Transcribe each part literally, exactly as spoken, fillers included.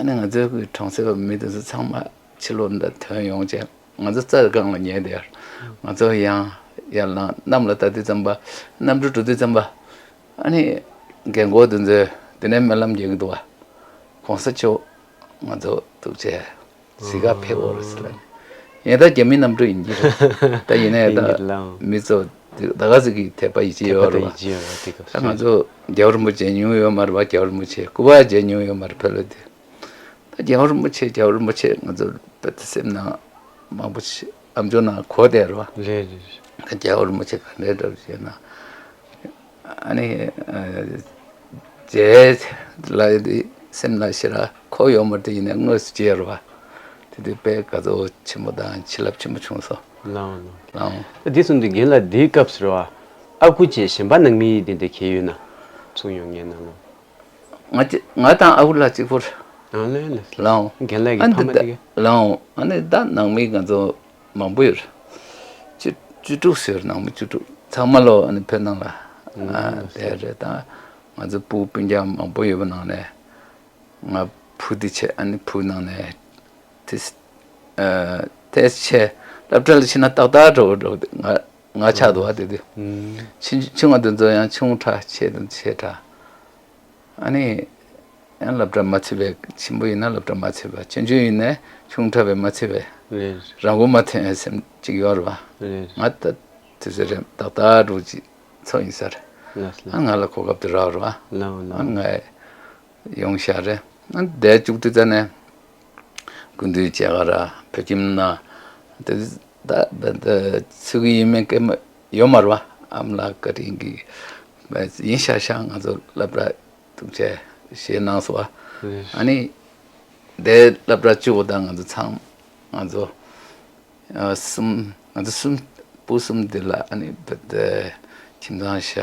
ཨ་ནི་ང་ཚོའི་གི་གྲོང་གསེབ་མི་དེ་ཚོ་ཚང་མ་ཕྱི་ལོགས་འདྲ་ཐོན་ཡོང་བྱས། ང་ཚོ་རྩྭ་སྒང་ལ་ཉལ་བསྡད་ཡོད། ང་ཚོ་ཡང་ཡར་ལངས་གནམ་ལ་ལྟ་དུས་ཙམ་པ། གནམ་གྲུ་འགྲོ་དུས་ཙམ་པ། ཨ་ནི་རྒན་གོག་དེ་ཚོས་དེ་ནས་སྨོན་ལམ་རྒྱག་གི་འདུག་བ། གོང་ས་མཆོག་ང་ཚོ་ཐུགས་རྗེ་གཟིགས་ག་ཕེབས་འོ་རེད་ཟེར་ལབ་ནས། ཡིན་ད་རྒྱ་མི་གནམ་གྲུ་ཡིན་གྱི་རེད། ད་ཡིན་ནའི་ཡིན་གྱི་ད་ལའང་། མི་ཚོ་ད་ག་ཟིག་གི་དད་པ་ཡིད་ཆེས་ཡོད་རེད་བ། དད་པ་དང་ཡིད་ཆེས་ཡོད་རེད་དེ་སྐབས་ད་ང་ཚོ་རྒྱལ་བ་རིན་པོ་ཆེ་མཇལ་མྱོང་ཡོད་མ་རེད་བ། རྒྱལ་བ་རིན་པོ་ཆེ་སྐུ་པར་མཇལ་མྱོང་ཡོད་མ་རེད་བོད་ལ་དེ། ད་རྒྱལ་བ་རིན་པོ་ཆེ་རྒྱལ་བ་རིན་པོ་ཆེ་ང་ཚོ་བོད་དེ་སེམས་ནང་མང་པོ་ཞིག་ཨམ་ཅོག་ནང་གོ་བསྡད་རེད་བ། རེད་རེད་རེད། ད་རྒྱལ་བ་རིན་པོ་ཆེ་ག་འདྲའི་འདྲ་བོ་ཞེ་ན། ཨ་ནི་ཨ་རྗེ་ལ་དེ་སེམས་ལ་ཞེ་དྲག་འཁོར་ཡོད་མ་རེད། དེ་ཡིན་ནའི་དངོས་སུ་མཇལ་རེད་བ། དེ་དུས་དཔེ་དགའ་ཚོར་ཆེན་པོ་དང་བྱིན་རླབས་ཆེན་པོ་བྱུང་སོང་། ལའང་ལའང་། ལའང་། ད་དེ་སོང་དུས་རྒན་ལགས་འདིའི་སྐབས་སུ་རེད་བ། ཨ་ཁུ་བཅས་གཞན་པ་ནང་མི་དེ་འདྲ་གང་ཡོད་ན། ཚུར་ཡོང་མཁན་ནང་ལ། ང་གཅིག་ང་དང་ཨ་ཁུ་ལགས་གཅིག་པོ་རེད། ཨ་ལས་ལས། ལའང་། རྒན་ལགས་ཀྱི་ཨ་ཕ་མ་འདི་དེ་ག་ལའང་། ཨ་ནི་ད་ནང་མི་ང་ཚོ་མང་པོ་ཡོད་རེད། བཅུ་བཅུ་དྲུག་ཟེར། ནང་མི་བཅུ་དྲུག་ཚང་མ་ལོ་ཨ་ནི་བོད་ནང་ལ་ཨ་ཨ་བསྡད་རེད། ད་ང་ཚོ་སྤུ་གུ་སྤུན་ཀྱག་མང་པོ་ཡོད་པ་ནང་ནས་ང་བུ་དེ་བྱས། ཨ་ནི་བུ་ནང་ནས་དེ་ཨ་དེ་བྱས་སློབ་གྲྭ་ལ་ཕྱིན་ན་ཏག་ཏག་འགྲོ་འགྲོ་ང་ང་ཆགས་འདུག་བ། དེ་དུས་ཨུམ། ཆུང་ཆུང་བ་དེ་ཚོ་ཡང་ཆུང་དྲགས། ཆེ་དང་ཆེ་དྲགས། ཨ་ནི་ཡང་སློབ་གྲྭ་མ་ཚུད་པའི། ཆེན་པོ་ཡིན་ན་སློབ་གྲྭ་མ་ཚུད་པ། ཆུང་ཆུང་ཡིན་ནའི་ཆུང་དྲགས་པའི་མ་ཚུད་པའི། རེད། རང་མགོ་མ་ཐོན་ཡའི་སེམས་ཅིག་ཡོད་རེད་བ། རེད། ང་ད་དུས་ཚོད་རེད་ཏག་ཏག་འགྲོ་ཅིག་ཚོ་ཡིན་ས་རེད། ལགས་ལགས། ཨ་ང་ལ་གོ་སྐབས་དེ་རག་རེད་བ། ལའང་ཨ་ལའང་། ང་ཡོང་ཤག་རེད། ཨ་བསྡད་བཅུག་དུས་ཙ་ནས་སྐུ་མདུན་མཇལ་ག་ར་བོད་ཁྱིམ་ན་དེ་ད་ད་ད་ཚུགས་ཀྱི་ཡིན་མིན་སྐད་མ་ཡོད་མ་རེད་བ། ཨ་མ་ལགས་བཀའ་དྲིན་གྱིས་ཡིན་ཤག་ཤག་ང་ཚོ་སློབ་གྲྭ་ཐུགས་རྗེ་ཆེ་གནང་སོང་བ། ཨ་ནི་དེ་སློབ་གྲྭ་བཅུ་པོ་དང་ང་ཚོ་ཚང་ང་ཚོ་ཨ་གསུམ། ང་ཚོ་གསུམ། སྤུ་གསུམ་འདི་ལ་ཨ་ནི་བོད་དེ་ཁྱིམ་ཚང་བཞག་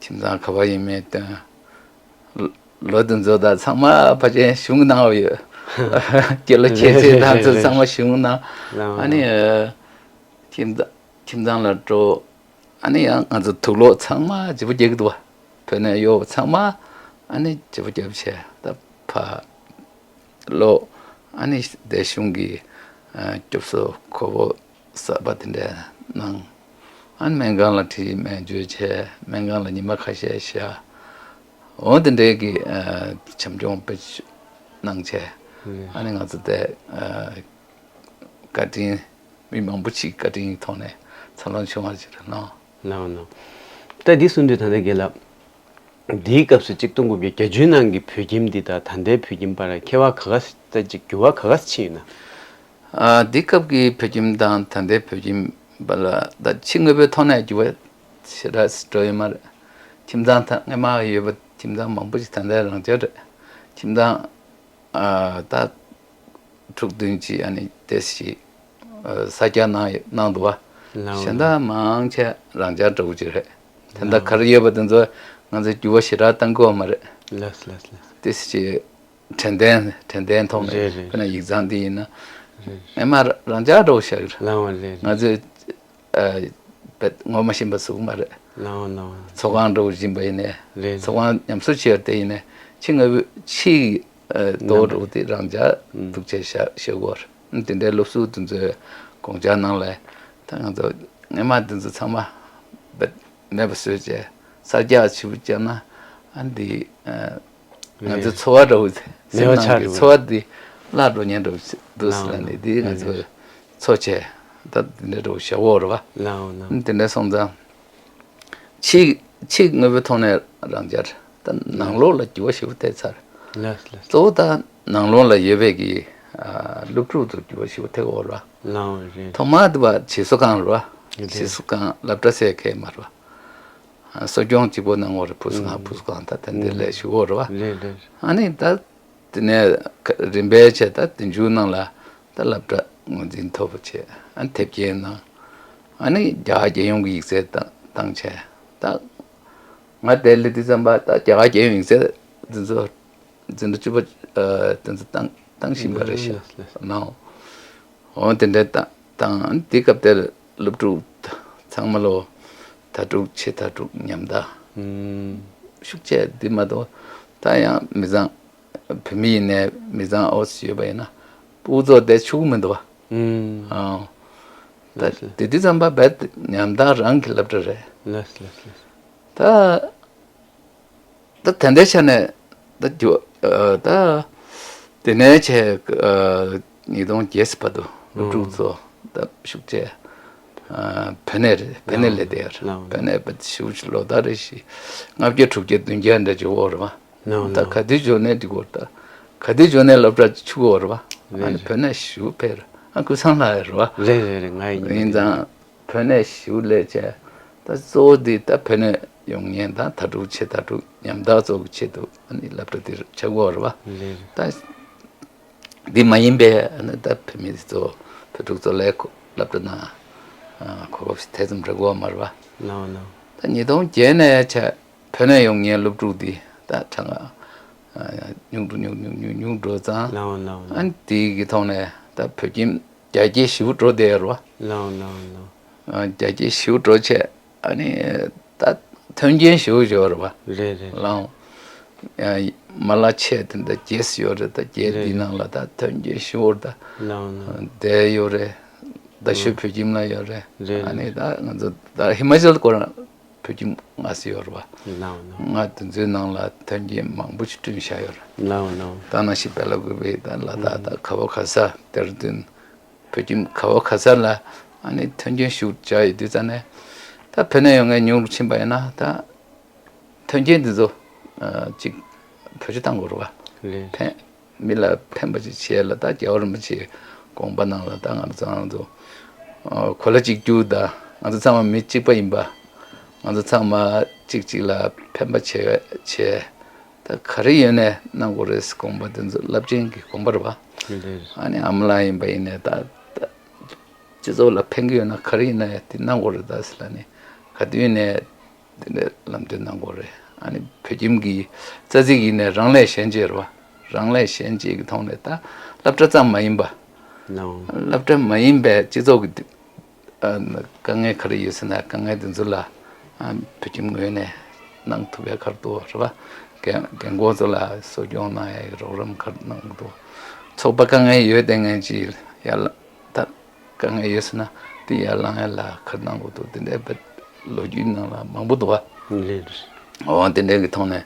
ཁྱིམ་ཚང་ག་པར་ཡིན་མིན་སྟོན། ལོ་དེ་ཚོ་ད་ཚང་མ་ཕལ་ཆེར་གཞུང་གནང་བ་ཡོད། སྐྱེས་ལོ་ཁྱད་ཆོས་དང་ཚོ་ཚང་མ་གཞུང་གནང་། ཨ་ནི་ཨ་ཁྱིམ་ཚང་ཁྱིམ་ཚང་ལ་འགྲོ། ཨ་ནི་ཡང་ང་ཚོ་དུག་ལོག་ཚང་མ་བརྗེ་པོ་རྒྱག་གི་འདུག་བ། བོད་ནས་གཡོག་པ་ཚང་མ་ཨ་ནི་བརྗེ་པོ་རྒྱབ་བྱས་ད་ཕར་ལོག་ཨ་ནི་དེ་གཞུང་གི་ཨ་སྐྱོབ་གསོ་གོ་བོ་གསར་པ་དེ་འདྲ་གནང་། ཨ་ནི་སྨན་ཁང་ལ་ཁྲིད། སྨན་བཅོས་བྱས། སྨན་ཁང་ལ་ཉི་མ་ཁ་ཤས་བཞག་འོ་དེ་འདྲའི་གི་ཨ་བྱམས་སྐྱོང་དཔེ་གནང་བྱས། ཨ་ནི་ང་ཚོ་དེ་ཨ་བཀའ་དྲིན་མི་མང་པོ་ཞིག་བཀའ་དྲིན་གྱི་ཐོག་ནས་འཚར་ལོངས་བྱུང་བ་ཞིག་རེད་ལགས། ལགས་ལགས། ད་འདི་གསུངས་དུས་ད་ལྟ་རྒན་ལགས། འདིའི་སྐབས་སུ་གཅིག་སྟོང་དགུ་བརྒྱ་བརྒྱད་ཅུའི་ནང་གི་བོད་ཁྱིམ་འདི་དང་ད་ལྟའི་བོད་ཁྱིམ་བར་ཁྱད་པར་ག་ག་ད་ཅིག་འགྱུར་བ་ག་ག་ཕྱིན་ཡོད་ན། ཨ་འདི་སྐབས་ཀྱི་བོད་ཁྱིམ་དང་ད་ལྟའི་བོད་ཁྱིམ་བར་ལ་ད་ཕྱི་དངོས་པོའི་ཐོག་ནས་འགྱུར་བ་ཞེ་དྲག་འགྲོ་ཡོད་མ་རེད། ཁྱིམ་ཚང་ད་སྔས་མ་ཡོད་པ་ཁྱིམ་ཚང་མང་པོ་ཞིག་ད་ལྟའི་རང་འཇགས་རེད། ཁྱིམ་ཚང་ཨ་ད་དྲུག་བདུན་ཅིག་ཨ་ནི་ཏོག་ཙམ་ཞིག་ཨ་གསར་རྒྱག་གནང་གནང་འདུག་བ། ལའང་གཞན་དག་མང་ཆེ་རང་འཇགས་འདྲ་བོ་ཅིག་རེད། དེ་འདྲ་ག་རེ་ཡོད་པ་དེ་ཚོ་ང་ཚོས་འགྱུར་བ་ཞེ་དྲག་གཏང་གི་ཡོད་མ་རེད། ལགས་ལགས་ལགས། ཏོག་ཙམ་ཞིག་དྲན་རྟེན་དྲན་རྟེན་ཐོག་ནས། རེད་རེད། དཔེར་ན་ཡིག་ཚང་འདི་ཡིན་ན། རེད། ཨེ་མ་རང་འཇགས་འདྲ་བོ་ཞིག་རེད། ལའང་རེད་རེད། ང་ཚོས་ཨ་བེད་ངོ་མ་ཤེས་པ་བཟོ་གི་མ་རེད། ལའང་ལའང་། ཚོགས་ཁང་འདྲ་བོ་ཡིན་པ་ཡིན་ནའི། རེད། ཚོགས་ཁང་ཉམས་གསོ་བྱས་པ་དེ་ཡིན་ནའི་ཕྱི་དངོས་པོ་ཕྱི་ཨ་རྡོ་རྣམ་པ་འདྲ་བོ་དེ་རང་འཇགས་ཨུམ་འདུག་བྱས་བཞག་བཞག་གི་ཡོད་རེད། དེ་འདྲའི་སློབ་ཟུར་དེ་ཚོའི་དགོངས་འཆར་ནང་ལ་ད་ང་ཚོ་སྔས་མ་དེ་ཚོ་ཚང་མ་བེད་མེད་པ་བཟོས་བྱས་གསར་རྒྱག་ཞིབ་པོ་བརྒྱབ་ན་ཨ་འདི་ཨ་ང་ཚོའི་འཚོ་བ་འདྲ་བོ་སེམས་ནང་གི་འཚོ་བ་འདི་བརླག་འགྲོ་ཉེན་འདྲ་བོ་འདུག་ཟེར་ནས། འདི་ང་ཚོ་འཚོ་བྱས་ད་འདི་འདྲ་འདྲ་བོ་བཞག་ཡོད་རེད་བ། དེ་འདྲ་སོང་ཙང་ཕྱི་ཕྱི་དངོས་པོའི་ཐོག་ནས་རང་འཇགས་ད་ནང་ལོགས་ལ་འགྱུར་བ་ཞིག་ཐེབས་ཚར། གཙོ་བོ་ད་ནང་ལོགས་ལ་ཡོད་པའི་གི་ཨ་སློབ་ཕྲུག་ཚོ་འགྱུར་བ་ཞིག་ཐེབས་ཡོད་རེད་བ། ཐོག་མ་དེ་བ་བྱེས་སོ་ཁང་རེད་བ། བྱེས་སོ་ཁང་སློབ་གྲྭ་ཟེར་མཁན་མ་རེད་བ། གསོ་སྐྱོང་གཅིག་པོ་གནང་བ་རེད། ཕུ་སུ་ཁང་། ཕུ་སུ་ཁང་ད་དེ་འདྲ་ལས་ཞུ་བ་རེད་བ། ཨ་ནི་ད་དེ་ནས་རིམ་པས་བྱས་ད་དེ་མཇུག་ནང་ལ་ད་སློབ་གྲྭ་ངོས་འཛིན་ཐོབ་པ་བྱས། ཨ་ནི་དེབ་སྐྱེལ་གནང་། ཨ་ནི་རྒྱ་གར་རྒྱལ་ཡོངས་ཀྱི་ཡིག་ཚད་བཏང་བཏང་བྱས། ད་ང་དེ་སླེབས་དུས་ཙམ་པ་ད་རྒྱ་གར་རྒྱལ་ཡོངས་ཡིག་ཚད་དེ་ཚོ་འཛིན་གྲྭ་བཅུ་པ་ཨ་དེ་ཚོ་བཏང་བཏང་བཞིན་པ་རེད་ཤག་ལགས། ཨོ་དེ་འདྲ་བཏང་བཏང་། དེ་སྐབས་དེར་སློབ་ཕྲུག་ཚང་མ་ལོ་ཟླ་དྲུག་ཕྱེད་ཟླ་དྲུག་ཉམ་ཐག་ཤུགས་ཆེ་འདི་མ་གཏོགས་ད་ཡང་མི་ཚང་ བོད་མི་ཡིན་ནའི་མི་ཚང་ཨོ་སི་ཡོད་པ་ཡིན་ན་སྤུ་གུ་ཚོ་དེ་ཆུག་གི་མི་འདུག་བ། ཨུམ། ཨང་། ད་ལགས་སོ། དེ་དུས་ཙམ་པ་རྦད་ཉམ་ཐག་རང་གི་སློབ་གྲྭ་རེད། ལགས་ལགས་ལགས། ད། ད་ད་ལྟའི་ཆ་ནས་ད་རྒྱུ་ཨ་ད་དེ་ནས་བྱས་ཨ་ཉིས་སྟོང་བརྒྱད་བར་དུ་སློབ་ཕྲུག་ཚོ་ད་ཤུགས་ཆེ་ཨ་བོད་ནས་རེད། བོད་ནས་ལས་དེ་ཡར་ལའོ་བོད་ནས་བ་ཤུགས་ཆེ་ལོ་ལྟར་རེ་བཞི་ལྔ་བརྒྱ་དྲུག་བརྒྱ་བདུན་བརྒྱ་འདྲ་བྱེད་འོ་རེད་བ། ལའོ་ད་ལའོ་ག་དུས་འབྱོར་ནས་འགྲིག་འོ་ད་ག་དུས་འབྱོར་ནས་སློབ་གྲྭ་ཆུག་འོ་རེད་བ། ཨ་ནི་རེད་བོད་ནས་ཞུ་ཕེར་ཨ་ཀུན་བཟང་ལགས་རེད་བ། རེད་རེད་རེད། ང་ཡིན་ཡིན་ཙང་བོད་ནས་ཞུ་ལས་བྱས་ད་གཙོ་བོ་འདི་ད་བོད་ནས་ཡོང་མཁན་དང་དྭ་ཕྲུག་ཆེ་དྭ་ཕྲུག་ཉམ་ཐག་ཚོ་གི་ཆེད་དུ་ཨ་ནི་སློབ་གྲྭ་འདིར་ཆགས་ཀྱི་ཡོད་རེད་བ། ལགས། ད་འདི་མ་ཡིན་པའི་ཨ་ནི་ད་བོད་མི་ཚོ་བོད་ཕྲུག་ཚོ་ལ་སློབ་གྲྭ་ནང་གོ་སྐབས་དེ་ཙམ་རག་གི་ཡོད་མ་རེད་བ། ལའོ་ལའོ། ད་ཉིས་སྟོང་བརྒྱད་ནས་ཆ་བོད་ནས་ཡོང་མཁན་སློབ་ཕྲུག་འདི་ད་གྲངས་ཀ་ཉུང་དུ་ཉུང་ཉུང་ཉུང་ཉུང་འགྲོ་ཙང་། ལའོ་ལའོ་ལའོ། ཨ་ནི་དེ་གི་ཐོག་ནས་ད་བོད་ཁྱིམ་རྒྱ་སྐྱེད་ཞེ་པོ་འགྲོ་བསྡད་ཡོད་རེད་བ། ལའོ་ལའོ་ལའོ། ཨ་རྒྱ་སྐྱེད་ཞེ་པོ་འགྲོ་བྱས་ཨ་ནི་ད་མཐུན་རྐྱེན་ཞེ་པོ་ཡོད་རེད་བ། རེད་རེད། ལའོ། ཡང་མ་ལག་ཆས་དེ་འདྲ་རྒྱས་སུ་ཡོད་རེད། ད་རྒྱས་རེད་འདི་རེད། ནང་ལ་ད་མཐུན་རྐྱེན་ཞེ་པོ་ད་ལའོ་ལའོ། བསྡད་ཡོད་རེད། རྡ་ཤོད་བོད་ཁྱིམ་ལ་ཡོད་རེད། རེད་ཨ་ནི་རེད། ད་ང་ཚོ་ད་ཧི་མ་ཅལ་སྐོར་བོད་ཁྱིམ་ལྔ་ཙམ་ཡོད་རེད་བ། ལའོ་ལའོ། ལྔ་དེ་ཚོའི་ནང་ལ་མཐུན་རྐྱེན་མང་པོ་ཞིག་བསྐྲུན་བཞག་ཡོད་རེད། ལའོ་ལའོ། ད་ནང་བཞིན་བེ་ལ་ཀུ་པེ་ད་ལ་དྭགས་ད་ག་བོ་ག་ས་དེར་བསྟུན་བོད་ཁྱིམ་ག་བོ་ག་ས་ལ་ཨ་ནི་མཐུན་རྐྱེན་ཞུ་བྱ་ཡོད་དུས་ཙ་ནས་ད་བོད་ནས་ཡོང་མཁན་ཉུང་རུ་ཕྱིན་པ་ཡིན་ན་ད་མཐུན་རྐྱེན་འདི་ཚོ་ཨ་ཅིག་བེད་སྤྱོད་བཏང་དགོས་རེད་བ། རེད། ཕན། མི་ལ་ཕན་པ་ཅིག་བྱས་ལ་ད་རྒྱལ་བ་རིན་པོ་ཆེའི་དགོངས་པ་ནང་ལ་ད་ང་ཚོ་ཚང་མ་ཚོ་གོ་ལ་གཅིག་གྱུར་ད་ང་ཚོ་ཚང་མ་མི་གཅིག་པ་ཡིན་པ། ང་ཚོ་ཚང་མ་གཅིག་གཅིག་ལ་ཕན་པ་བྱས་བྱས་ད་ག་རེ་ཡོད་ནས་གནང་དགོས་རེད་དགོངས་པ་དེ་ཚོ་རླབས་ཆེན་གྱི་དགོངས་པ་རེད་བ། རེད། ཨ་ནི་ཨ་མ་ལགས་ཡིན་པ་ཡིན་ནས་ད་ད་སྤྱི་ཚོགས་ལ་ཕན་གྱི་ཡོད་ན་ག་རེ་ཡིན་ན་ཡང་དེ་གནང་དགོས་རེད་ད་ཟེར་ལ་ནི་ག་དུས་ནས། དེ་འདྲའི་ལམ་སྟོན་གནང་དགོས་རེད། ཨ་ནི་བོད་ཁྱིམ་གྱི་རྩ་ཚིག་ཡིན་ནའི་རང་ལས་གཞན་གཅེས་རེད་བ། རང་ལས་གཞན་གཅེས་ཀྱི་ཐོག་ནས་ད་སློབ་གྲྭ་ཙམ་མ་ཡིན་པ། ལའོ། སློབ་གྲྭ་མ་ཡིན་པའི་སྤྱི་ཚོགས་ཀྱི་ཨ་དཀའ་ངལ་ག་རེ་ཡོད་ཟེར་ན་དཀའ་ངལ་དེ་ཚོ་ལ་ཨ་བོད་ཁྱིམ་ངོས་ནས་གནང་ཐུབ་ཡ་ག་རེ་འདུག་རེད་བ། རྒན་རྒན་གོག་ཚོ་ལ་གསོ་སྐྱོང་གནང་ཡ་གི་རོགས་རམ་ག་རེ་གནང་གི་འདུག་ཚོགས་པ་དཀའ་ངལ་ཡོད་བསྡད་མཁན་ཅིག་ཡ་ལ་ད། དཀའ་ངལ་ཡོད་ཟེར་ན་དེ་ཡར་ལངས་ཡ་ལ་ག་རེ་གནང་དགོས་འདུག་དེ་འདྲའི་བོད་ལོ་རྒྱུས་ནང་ལ་མང་པོ་འདུག་བ། ལགས། འོ་དེ་འདྲའི་གི་ཐོག་ནས་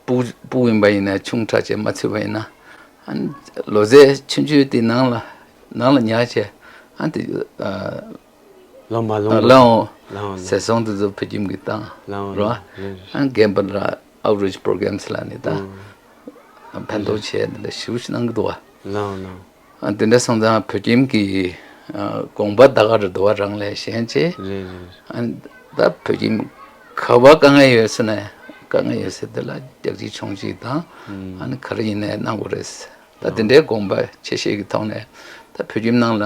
སྤུ་སྤུ་ཡིན་པ་ཡིན་ན་ཆུང་དྲགས་བྱས་མ་ཚུད་པ་ཡིན་ན་ཨ་ནི་ལོ་ཚད་ཆུང་ཆུང་དེ་ནང་ལ་ནང་ལ་ཉར་བྱས་ཨ་ནི་དེ་ཨ་ལོ་མ་ལོངས་པ། ལའོ། ལའོ། ཟས་སོང་དེ་ཚོ་བོད་ཁྱིམ་གི་བཏང་ལའོ་རོ། ལའོ། ཨ་ནི་རྒན་པ་ལ་outreach programs ལ་ནི་བཏང་། ཕན་ཐོགས་བྱས་འདི་འདྲ་ཞེ་པོ་ཞིག་གནང་གི་འདུག་བ། ལའོ་ལའོ། ཨ་དེ་འདྲ་སོང་ཙང་བོད་ཁྱིམ་གྱི་ཨ་དགོངས་པ་ད་ག་རེ་འདུག་བ་རང་ལས་གཞན་གཅེས། རེད་རེད། ཨ་ད་བོད་ཁྱིམ་ག་བ་དཀའ་ངལ་ཡོད་ཟེར་ནས་དཀའ་ངལ་ཡོད་ཟེར་དེ་ལ་རྒྱག་གཅིག་མཆོང་གཅིག་དང་ཨ་ནི་ག་རེ་ཡིན་ནའི་གནང་དགོས་རེད། ད་དེ་འདྲའི་དགོངས་པ་ཆེ་བཞེས་ཀྱི་ཐོག་ནས་ད་བོད་ཁྱིམ་ནང་ལ་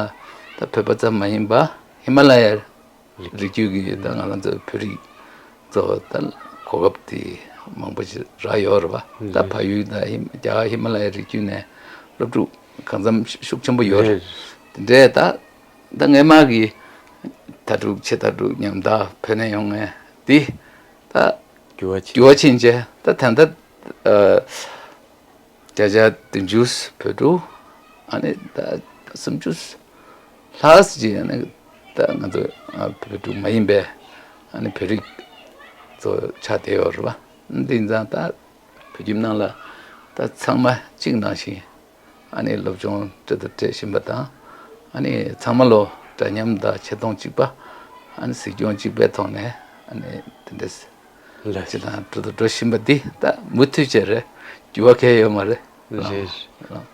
ད་བོད་པ་ཙམ་མ་ཡིན་པ་ཧི་མ་ལ་ཡའི་རི་རྒྱུད་ཀྱི་ད་ང་རང་ཚོ་བོད་རིགས་ཚོ་ད་གོ་སྐབས་དེ་མང་པོ་ཞིག་རག་ཡོད་རེད་བ། ད་ཕ་ཡུལ་ད་ཧི་རྒྱ་གར་ཧི་མ་ལ་ཡའི་རི་རྒྱུད་ནས་སློབ་ཕྲུག་གང་འཚམ་ཤུགས་ཆེན་པོ་ཡོད་རེད། དེ་འདྲས་ད་ད་སྔས་མ་གི་དྭ་ཕྲུག་ཆེ་དྭ་ཕྲུག་ཉམ་ཐག་བོད་ནས་ཡོང་མཁན་དེ་ད་འགྱུར་བ་ཕྱིན་འགྱུར་བ་ཕྱིན་བྱས་ད་ད་ལྟ་ཨ། བརྒྱ་ཆ་བདུན་ཅུ་བོད་ཕྲུག་ཨ་ནི་ད་སུམ་ཅུ་ལྷག་ཙམ་ཅིག་ཨ་ནི་ད་ང་ཚོ་ཨ་བོད་ཕྲུག་མ་ཡིན་པའི་ཨ་ནི་བོད་རིགས་ཚོ་ཆགས་བསྡད་ཡོད་རེད་བ། འདི་ཡིན་ཙང་ད་བོད་ཁྱིམ་ནང་ལ་ད་ཚང་མ་གཅིག་ནང་བཞིན་ཨ་ནི་སློབ་སྦྱོང་སྤྲོད་དང་སྤྲད་བཞིན་པ་དང་ཨ་ནི་ཚང་མ་ལོ་འདྲ་མཉམ་དང་ཆེ་མཐོང་གཅིག་པ་ཨ་ནི་གཟིགས་སྐྱོང་གཅིག་པའི་ཐོག་ནས་ཨ་ནི་དེ་འདྲས། ལགས། ཅི་དང་འགྲོ་དང་འགྲོ་བཞིན་པ་འདི་ད་མུ་མཐུད་བྱས་རེད། འགྱུར་བ་གང་ཡང་ཡོད་མ་རེད། རེད།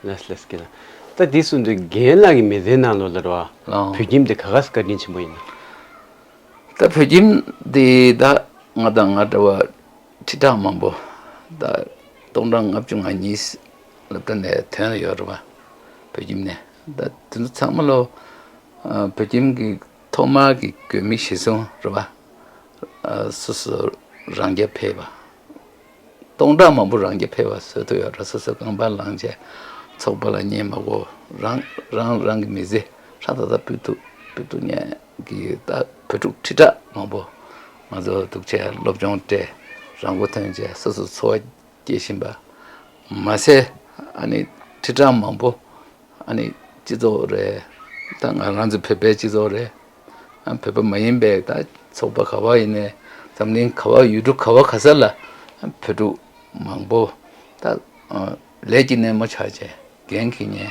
ལགས་ལགས་ཀྱི་ལགས། ད་འདི་གསུངས་དུས་རྒན་ལགས་ཀྱི་མི་ཚེའི་ནང་ལོགས་ལ་རེད་བ། ལགས། བོད་ཁྱིམ་དེ་ག་ག་སེ་བཀའ་དྲིན་ཆེན་པོ་ཡིན་ན། ད་བོད་ཁྱིམ་འདི་ད་ང་དང་ང་འདྲ་བ་ཁྲི་ཕྲག་མང་པོ་ད་སྟོང་ཕྲག་ལྔ་བཅུ་ང་གཉིས་སློབ་གྲྭ་ནས་ཐོན་ཡོད་རེད་བ། བོད་ཁྱིམ་ནས་ད་དེ་ཚོ་ཚང་མ་ལོ་བོད་ཁྱིམ་གྱི་ཐོག་མར་གྱི་དགོས་དམིགས་གཞིར་བཟུང་རེད་བ། སོ་སོ་རང་རྐྱ་འཕེར་བ། སྟོང་ཕྲག་མང་པོ་རང་རྐྱ་འཕེར་བ་བཟོ་ཐུབ་ཡོད་རེད། སོ་སོའི་རྐང་པར་ལངས་བྱས་ཚོགས་པ་ལ་བསྙེན་མ་དགོས། རང་རང་རང་གི་མི་ཚེ་ཧྲ་ཏག་ཏག་སྤོ་ཐུབ་སྤོ་ཐུབ་མཁན་གྱི་ད་བོད་ཕྲུག་ཁྲི་ཕྲག་མང་པོ་ང་ཚོ་འདུག་བྱས་སློབ་སྦྱོང་སྤྲད་རང་མགོ་ཐོན་བྱས་སོ་སོ་འཚོ་བ་སྐྱེལ་བཞིན་པ་མ་ཟད། ཨ་ནི་ཁྲི་ཕྲག་མང་པོ། ཨ་ནི་སྤྱི་ཚོགས་རེད། ད་ང་རང་ཚོ་བོད་པའི་སྤྱི་ཚོགས་རེད། ཨ་བོད་པ་མ་ཡིན་པའི་ད་ཚོགས་པ་ག་བ་ཡིན་ནའི། འཛམ་གླིང་ག་བ་ཡུལ་གྲུ་ག་བ་ག་ས་ལ་བོད་ཕྲུག་མང་པོ་ད་ལས་ཀྱི་སྣེ་མོ་ཆགས་བྱས་འགན་འཁྱེར་མཁན།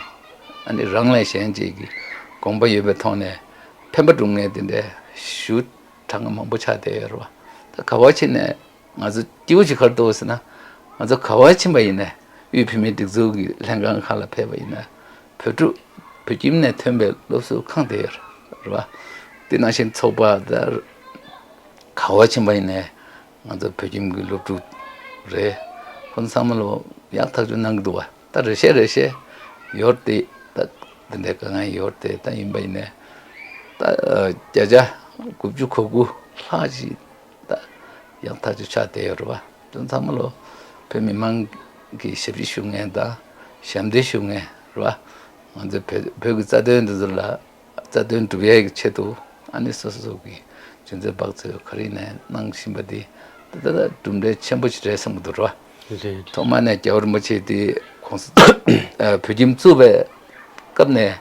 ཨ་ནི་རང་ལས་གཞན་གཅེས་ཀྱི་དགོངས་པ་ཡོད་པའི་ཐོག་ནས་ཕན་པ་སྒྲུབ་མཁན་དེ་འདྲའི་ཞུ་གྲངས་ཀ་མང་པོ་ཆགས་བསྡད་ཡོད་རེད་བ། ད་ག་བ་ཕྱིན་ནས་ང་ཚོ་སྐྱིད་པོ་ཞིག་ག་རེ་འདུག་ཟེར་ན། ང་ཚོ་ག་བ་ཕྱིན་པ་ཡིན་ནའི་དབུས་བོད་མིའི་སྒྲིག་འཛུགས་ཀྱི་ལྷན་ཁང་ཁག་ལ་ཕེབས་པ་ཡིན་ན། བོད་ཕྲུག་བོད་ཁྱིམ་ནས་ཐོན་པའི་སློབ་ཟུར་གང་དེ་ཡོད་རེད་བ། དེ་ནང་བཞིན་ཚོགས་པ་དང་ག་བ་ཕྱིན་པ་ཡིན་ནའི་ང་ཚོ་བོད་ཁྱིམ་གྱི་སློབ་ཕྲུག་རེད། ཁོང་ཚང་མ་ལོ་ཡག་ཐག་ཆོད་གནང་གི་འདུག་བ། ད་རེ་བཤད་རེ་བཤད་ཡོད་དེ། ད་དེ་འདྲའི་དཀའ་ངལ་ཡོད་དེ། ད་ཡིན་པ་ཡིན་ནའི་ད་བརྒྱ་ཆ་དགུ་བཅུ་གོ་དགུ་ལྷག་ཅིག་ད་ཡག་ཐག་ཆོད་ཆགས་བསྡད་ཡོད་རེད་བ། དོན་ཚང་མ་ལོ་བོད་མི་མང་གི་ཞབས་ཕྱི་ཞུ་མཁན་དང་ཞབས་འདེགས་ཞུ་མཁན་རེད་བ། ང་ཚོའི་བོད་བོད་ཀྱི་རྩ་དོན་འདི་ཚོ་ལ་རྩ་དོན་སྒྲུབ་ཡས་ཀྱི་ཆེད་དུ། ཨ་ནི་སོ་སོ་སོ་གི་ཆུ་ཚོད་དཔག་ཚོད་ག་རེ་ནས་གནང་བཞིན་པ་འདི་ད་ལྟ་གྲུབ་འབྲས་ཆེན་པོ་ཞིག་རེད་བསམ་གྱི་འདུག་ར། རེད། ཐོག་མ་ནས་རྒྱལ་བ་རིན་པོ་ཆེ་དེ་ཁོང་ཚོ་བོད་ཁྱིམ་བཙུགས་པའི་སྐབས་ནས་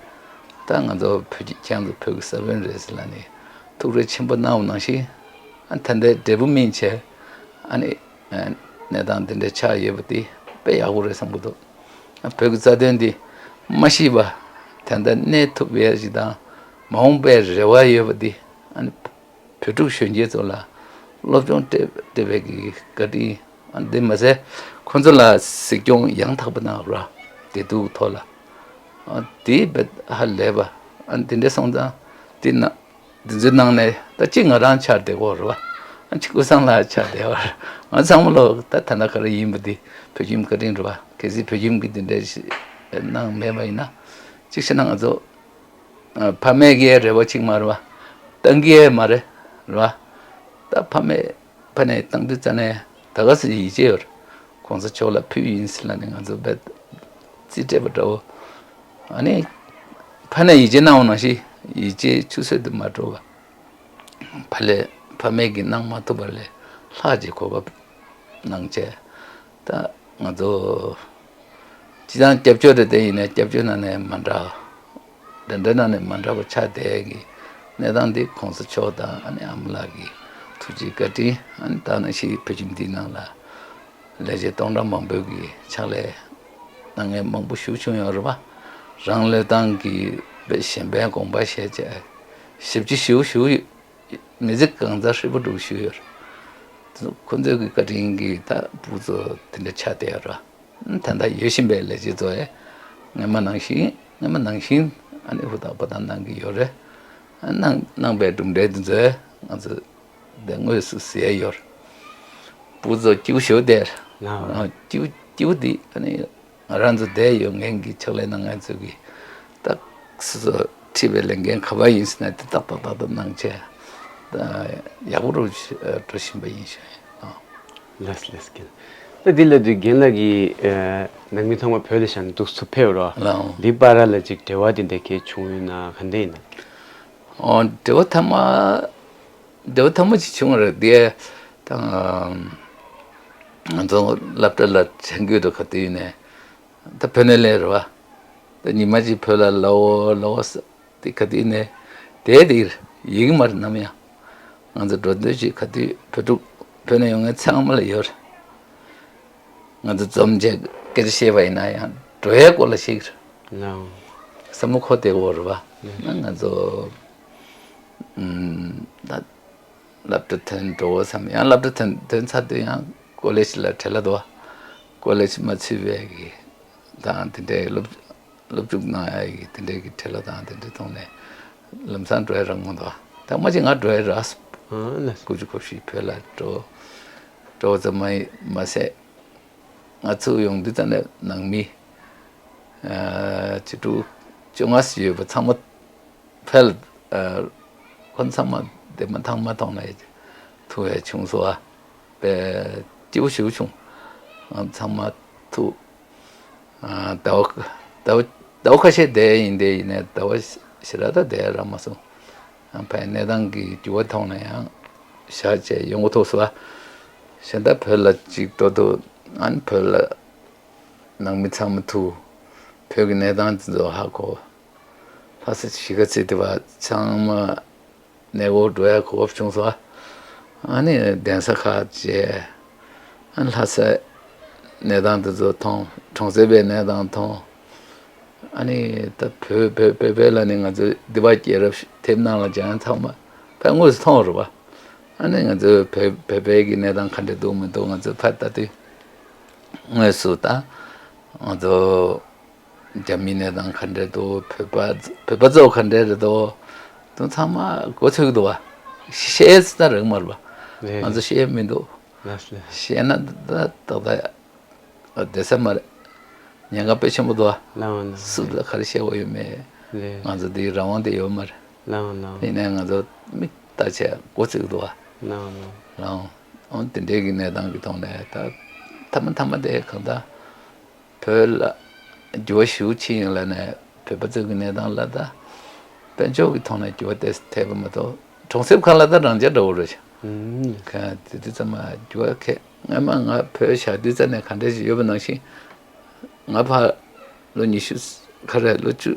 ད་ང་ཚོ་བོད་ཀྱི་ཁྱེད་ཚོ་བོད་ཀྱི་ས་བོན་རེད་ཟེར་ལབ་ནས་ཐུགས་རེ་ཆེན་པོ་གནང་བ་ནང་བཞིན། ཨ་ད་ལྟའི་འབྲས་བུ་སྨིན་བྱས། ཨ་ནི་གནས་སྟངས་འདི་འདྲ་ཆགས་ཡོད་པ་དེ་དཔེ་ཡག་པོ་རེད་བསམ་གྱི་འདུག་བོད་ཀྱི་རྩ་དོན་འདི་མ་ཤི་བ་ད་ལྟ་གནས་ཐུབ་ཡས་ཞིག་དང་། མ་འོངས་པའི་རེ་བ་ཡོད་པ་འདི། ཨ་ནི་བོད་ཕྲུག་གཞོན་སྐྱེས་ཚོ་ལ་སློབ་སྦྱོང་སྤྲད་སྤྲད་པའི་གི་བཀའ་དྲིན། ཨ་འདི་མ་ཟད་ཁོང་ཚོ་ལ་གཟིགས་སྐྱོང་ཡང་དག་པ་གནང་ར། བདེ་སྡུག་ཐོག་ལ། ཨ་འདི་བས་ཧ་ལས་པ། ཨ་འདི་འདྲ་སོང་ཙང་འདི་ན་འདི་ཚོའི་ནང་ནས་ད་གཅིག་ང་རང་ཆགས་བསྡད་ཀྱི་ཡོད་རེད་བ། ཨ་གཅིག་ཀུན་བཟང་ལགས་ཆགས་བསྡད་ཡོད་རེད། ང་ཚང་མ་ལོ་ད་ད་ལྟ་ག་རེ་ཡིན་པ་འདི་བོད་ཁྱིམ་བཀའ་དྲིན་རེད་བ། གལ་སྲིད་བོད་ཁྱིམ་གྱི་འདི་འདྲ་ཞིག་གནང་མེད་པ་ཡིན་ན། གཅིག་བྱས་ན་ང་ཚོ་ཕ་མེས་ཀྱི་རེ་བ་གཅིག་མ་རེད་བ། ཏང་གི་ཡས་མ་རེད། རེད་བ། ད་ཕ་མེས་ཕ་ནས་བཏང་དུས་ཙ་ནས་ད་ག་སེ་ཡིད་ཆེས་ཡོད་རེད། གོང་ས་མཆོག་ལ་ཕུལ་ཡིན་ཟེར་ལབ་ནས་ང་ཚོ་བས་རྩིས་སྤྲད་པ་འདྲ་བོ། ཨ་ནི་ཕ་ནས་ཡིད་ཆེས་གནང་བ་ནང་བཞིན་ཡིད་ཆེས་ཆུད་ཟོས་དུ་མ་འགྲོ་བ། ཕ་ལས་ཕ་མེས་ཀྱིས་གནང་མ་ཐུབ་པ་ལས་ལྷག་ཅིག་གོ་སྐབས་གནང་བྱས། ད་ང་ཚོ་སྤྱི་བཏང་སྐྱབས་བཅོལ་རེད་དེ། ཡིན་ནའི་སྐྱབས་བཅོལ་ནང་ནས་མ་འདྲ། འདྲ་འདྲ་ནང་ནས་མ་འདྲ་བ་ཆགས་བསྡད་ཀྱི་གནས་སྟངས་འདི་གོང་ས་མཆོག་དང་ཨ་ནི་ཨ་མ་ལགས་ཀྱི་ཐུགས་རྗེ་བཀའ་དྲིན། ཨ་ནི་ད་ནང་བཞིན་བོད་ཁྱིམ་འདིའི་ནང་ལ་ལས་བྱེད་སྟོང་ཕྲག་མང་པོའི་གི་ཕྱག་ལས་གནང་མཁན་མང་པོ་ཞིག་བྱུང་ཡོད་རེད་པ། རང་བློས་བཏང་གི་བས་གཞན་ཕན་དགོངས་པ་བཞེས་བྱས་ཞབས་ཕྱི་ཞུ་ཞུ་མི་ཚེ་གང་ཚར་ཧྲིལ་པོ་སྒྲུབ་ཞུས་ཡོད། ཁོ་ཚོའི་གི་བཀའ་དྲིན་གྱིས་ད་བུ་ཚོ་དེ་འདྲ་ཆགས་བསྡད་ཡོད་ར། ད་ལྟ་ཡོད་བཞིན་པའི་ལས་བྱེད་ཚོ་ཡང་སྔོན་མ་ནང་བཞིན་སྔོན་མ་ནང་བཞིན་ཨ་ནི་ཧུར་ཐག་པ་དང་གནང་གི་ཡོད་རེད། གནང་གནང་པའི་གྲུབ་འབྲས་འདི་ཚོ་ཡང་ང་ཚོ་དེ་དངོས་སུ་གཟིགས་ཡ་ཡོད་རེད། བུ་ཚོ་སྐྱིད་པོ་ཞེ་པོ་བསྡད་རེད། ལགས། སྐྱིད་པོ་སྐྱིད་པོ་འདི་ཨ་ནི། ང་རང་ཚོ་བསྡད་ཡོད་མཁན་གྱི་ཕྱག་ལས་གནང་མཁན་ཚོ་གིས་ད་སོ་སོ་ཁྲིད་པའི་ལས་འགན་ག་པར་ཡིན་ཟེར་ན་དེ་ཏག་ཏག་ཏག་ཏག་གནང་བྱས་ད་ཡག་པོ་རུ་འགྲོ་བཞིན་པ་ཡིན་ཞུ་ཡིན། ལགས་ལགས་རྒན། ད་འདི་ལ་དུས་རྒན་ལགས་ཀྱིས་ནང་མི་ཚང་མ་བོད་ལ་བཞག་ནས་འདུག་སུ་ཕེབས་རོགས། ལགས། འདི་བར་ལ་ཅིག་འབྲེལ་བ་དེ་འདྲ་གས་བྱུང་ཡོད་ན་ག་འདྲ་ཡིན་ན། ཨོ་འབྲེལ་བ་ཐ་མ། འབྲེལ་བ་ཐ་མ་ཅིག་བྱུང་བ་རེད་དེ། ད་ང་ཚོ་སློབ་གྲྭ་ལ་དྲན་སྐུལ་དུ་ག་དུས་ནས་ད་བོད་ནས་སླེབས་རེད་བ། ད་ཉི་མ་གཅིག་བོད་ལ་ལའོ་ལའོ་ཟེར་དེ་ག་དུས་ནས་དེ་དེ་ཡིན་གྱི་མ་རེད་ནམ་ཡང་། ང་ཚོ་འགྲོ་འདོད་ཅིག་ག་དུས་བོད་ཕྲུག་བོད་ནས་ཡོང་མཁན་ཚང་མ་ལ་ཡོད་རེད། ང་ཚོ་འཛོམས་བྱས་སྐད་ཆ་བཤད་པ་ཡིན་ན་ཡང་འགྲོ་ཡའི་སྐོར་ལ་བཤད་ཀྱི་རེད། ལའོ། བསམ་བློ་འཁོར་བསྡད་ཡོད་རེད་བ། ང་ཚོ་ད་སློབ་གྲྭ་ཐོན་འགྲོ་བསམ། ཡང་སློབ་གྲྭ་ཐོན་ཐོན་ཚར་དུས་ཡང་ཀོ་ལེཇ་ལ་བྲེལ་བ་འདུག་ཀོ་ལེཇ་མ་ཚུད་པའི་གི་དང་དེ་འདྲའི་སློབ་སློབ་ཕྲུག་གནང་ཡ་གི་དེ་འདྲའི་གི་བྲེལ་བ་དང་དེ་འདྲའི་ཐོག་ནས་ལམ་སང་འགྲོ་ཡ་རག་མ་འདུག་ད་མ་གཅིག་ང་འགྲོ་ཡ་རག་སོང་། ཨ་ལ། དགུ་བཅུ་གོ་བཞི་བོད་ལ་འགྲོ་འགྲོ་ཙམ་མ་ཡིན་མ་ཟད། ང་ཚུར་ཡོང་དུས་ཙམ་ནས་ནང་མི་ཨ་ཕྱི་དྲུག་བཅོ་ལྔ་ཙམ་ཡོད་པ་ཚང་མ་ཕེབས། ཨ་ཁོང་ཚང་མ་བདེ་མོ་ཐང་མོ་ཐོག་ནས་ཐུག་ཡ་བྱུང་སོང་བ། དཔེ་སྐྱིད་པོ་ཞེ་པོ་བྱུང་། ང་ཚང་མ་ཐུག་ཨ་ཟླ་བ་ཟླ་བ་ཟླ་བ་ཁ་ཤས་བསྡད་ཡིན་དེ། ཡིན་ནའི་ཟླ་བ་ཞེ་དྲག་ད་བསྡད་རག་མ་སོང་། ཨ་ཕའི་གནས་སྟངས་ཀྱི་འགྱུར་བ་མཐོང་ནས་ཡང་བཞག་བྱས་ཡོང་གི་ཐུག་སོང་བ། གཞན་དག་བོད་ལ་ཅིག་འགྲོ་འདུག་ཨ་ནི་བོད་ལ་ ནང་མི་ཚང་མ་ཐུག་བོད་ཀྱི་གནས་སྟངས་དེ་ཚོ་ཧ་གོ། ལྷ་ས་གཞིས་ཀ་རྩེ་དེ་བ་ཚང་མ་གནས་སྐོར་འགྲོ་ཡ་གོ་སྐབས་བྱུང་སོང་། ཨ་ནི་གདན་ས་ཁག་བཅས། ཨ་ནི་ལྷ་སའི་གནས་སྟངས་དེ་ཚོ་མཐོང་། གྲོང་གསེབ་པའི་གནས་སྟངས་མཐོང་། ཨ་ནི་ད་བོད་བོད་བོད་བོད་ལ་ནི་ང་ཚོ་འདི་པ་རྒྱལ་རབས་ཐེབས་ནང་ལ་སྦྱང་ཚང་མ་ཕར་དངོས་སུ་མཐོང་རུ་བ། ཨ་ནི་ང་ཚོ་བོད་བོད་བོད་ཀྱི་གནས་སྟངས་ག་འདྲ་འདུག་མི་འདུག་ང་ཚོ་ཕར་ལྟ་དུས་དངོས་སུ་ད་ང་ཚོ་རྒྱ་མིའི་གནས་སྟངས་ག་འདྲ་འདུག་བོད་པ་བོད་པ་ཚོ་ག་འདྲ་རེད་འདུག་དུ་ཚང་མ་མགོ་ཚོས་འདུག་བ། བཤད་ས་རག་མ་རེད་བ། རེད། ང་ཚོ་བཤད་མི་འདུག་ལགས་སོ། བཤད་ན་ད་ཏག་ཏག་བསྡད་ས་མ་རེད། ཉེན་ཁ་དཔེ་ཆེན་པོ་འདུག་ཨ། ལགས་འོང་ལགས། སུ་ལ་ག་རེ་བཤད་དགོས་ཡོད་མེད། ལགས། ང་ཚོ་འདིའི་རང་དབང་དེ་ཡོད་མ་རེད། ལགས་འོང་ལགས་འོང་། ཡིན་ནའི་ང་ཚོ་མིག་ལྟ་བྱས་མགོ་ཚོས་འདུག་ཨ། ལགས་འོང་ལགས་འོང་། ལགས་འོང་། འོང་དེ་འདྲའི་གི་གནས་སྟངས་ཀྱི་ཐོག་ནས་ད་མཐའ་མ་མཐའ་མ་དེ་གང་ལྟར་བོད་ལ་འགྱུར་བ་ཞེ་པོ་ཕྱིན་ཡོད་ལབ་ནས་བོད་པ་ཚོ་གི་གནས་སྟངས་ལ་ད་དཔལ་འབྱོར་གྱི་ཐོག་ནས་འགྱུར་བ་དེ་ཐེབས་པ་མ་གཏོགས་གྲོང་གསེབ་ཁག་ལ་ད་རང་འཇགས་འདྲ་བོ་རེད། ཨུམ། ག་དེ་དུས་ཙམ་མ་འགྱུར་བ་ཁེ། སྔ་མ་ང་བོད་བཞག་དུས་ཙམ་ནས་ག་འདྲ་ཞིག་ཡོད་པ་ནང་བཞིན། ང་ཕར་ལོ་ཉི་ཤུ་ག་རེ་ལོ་བཅུ་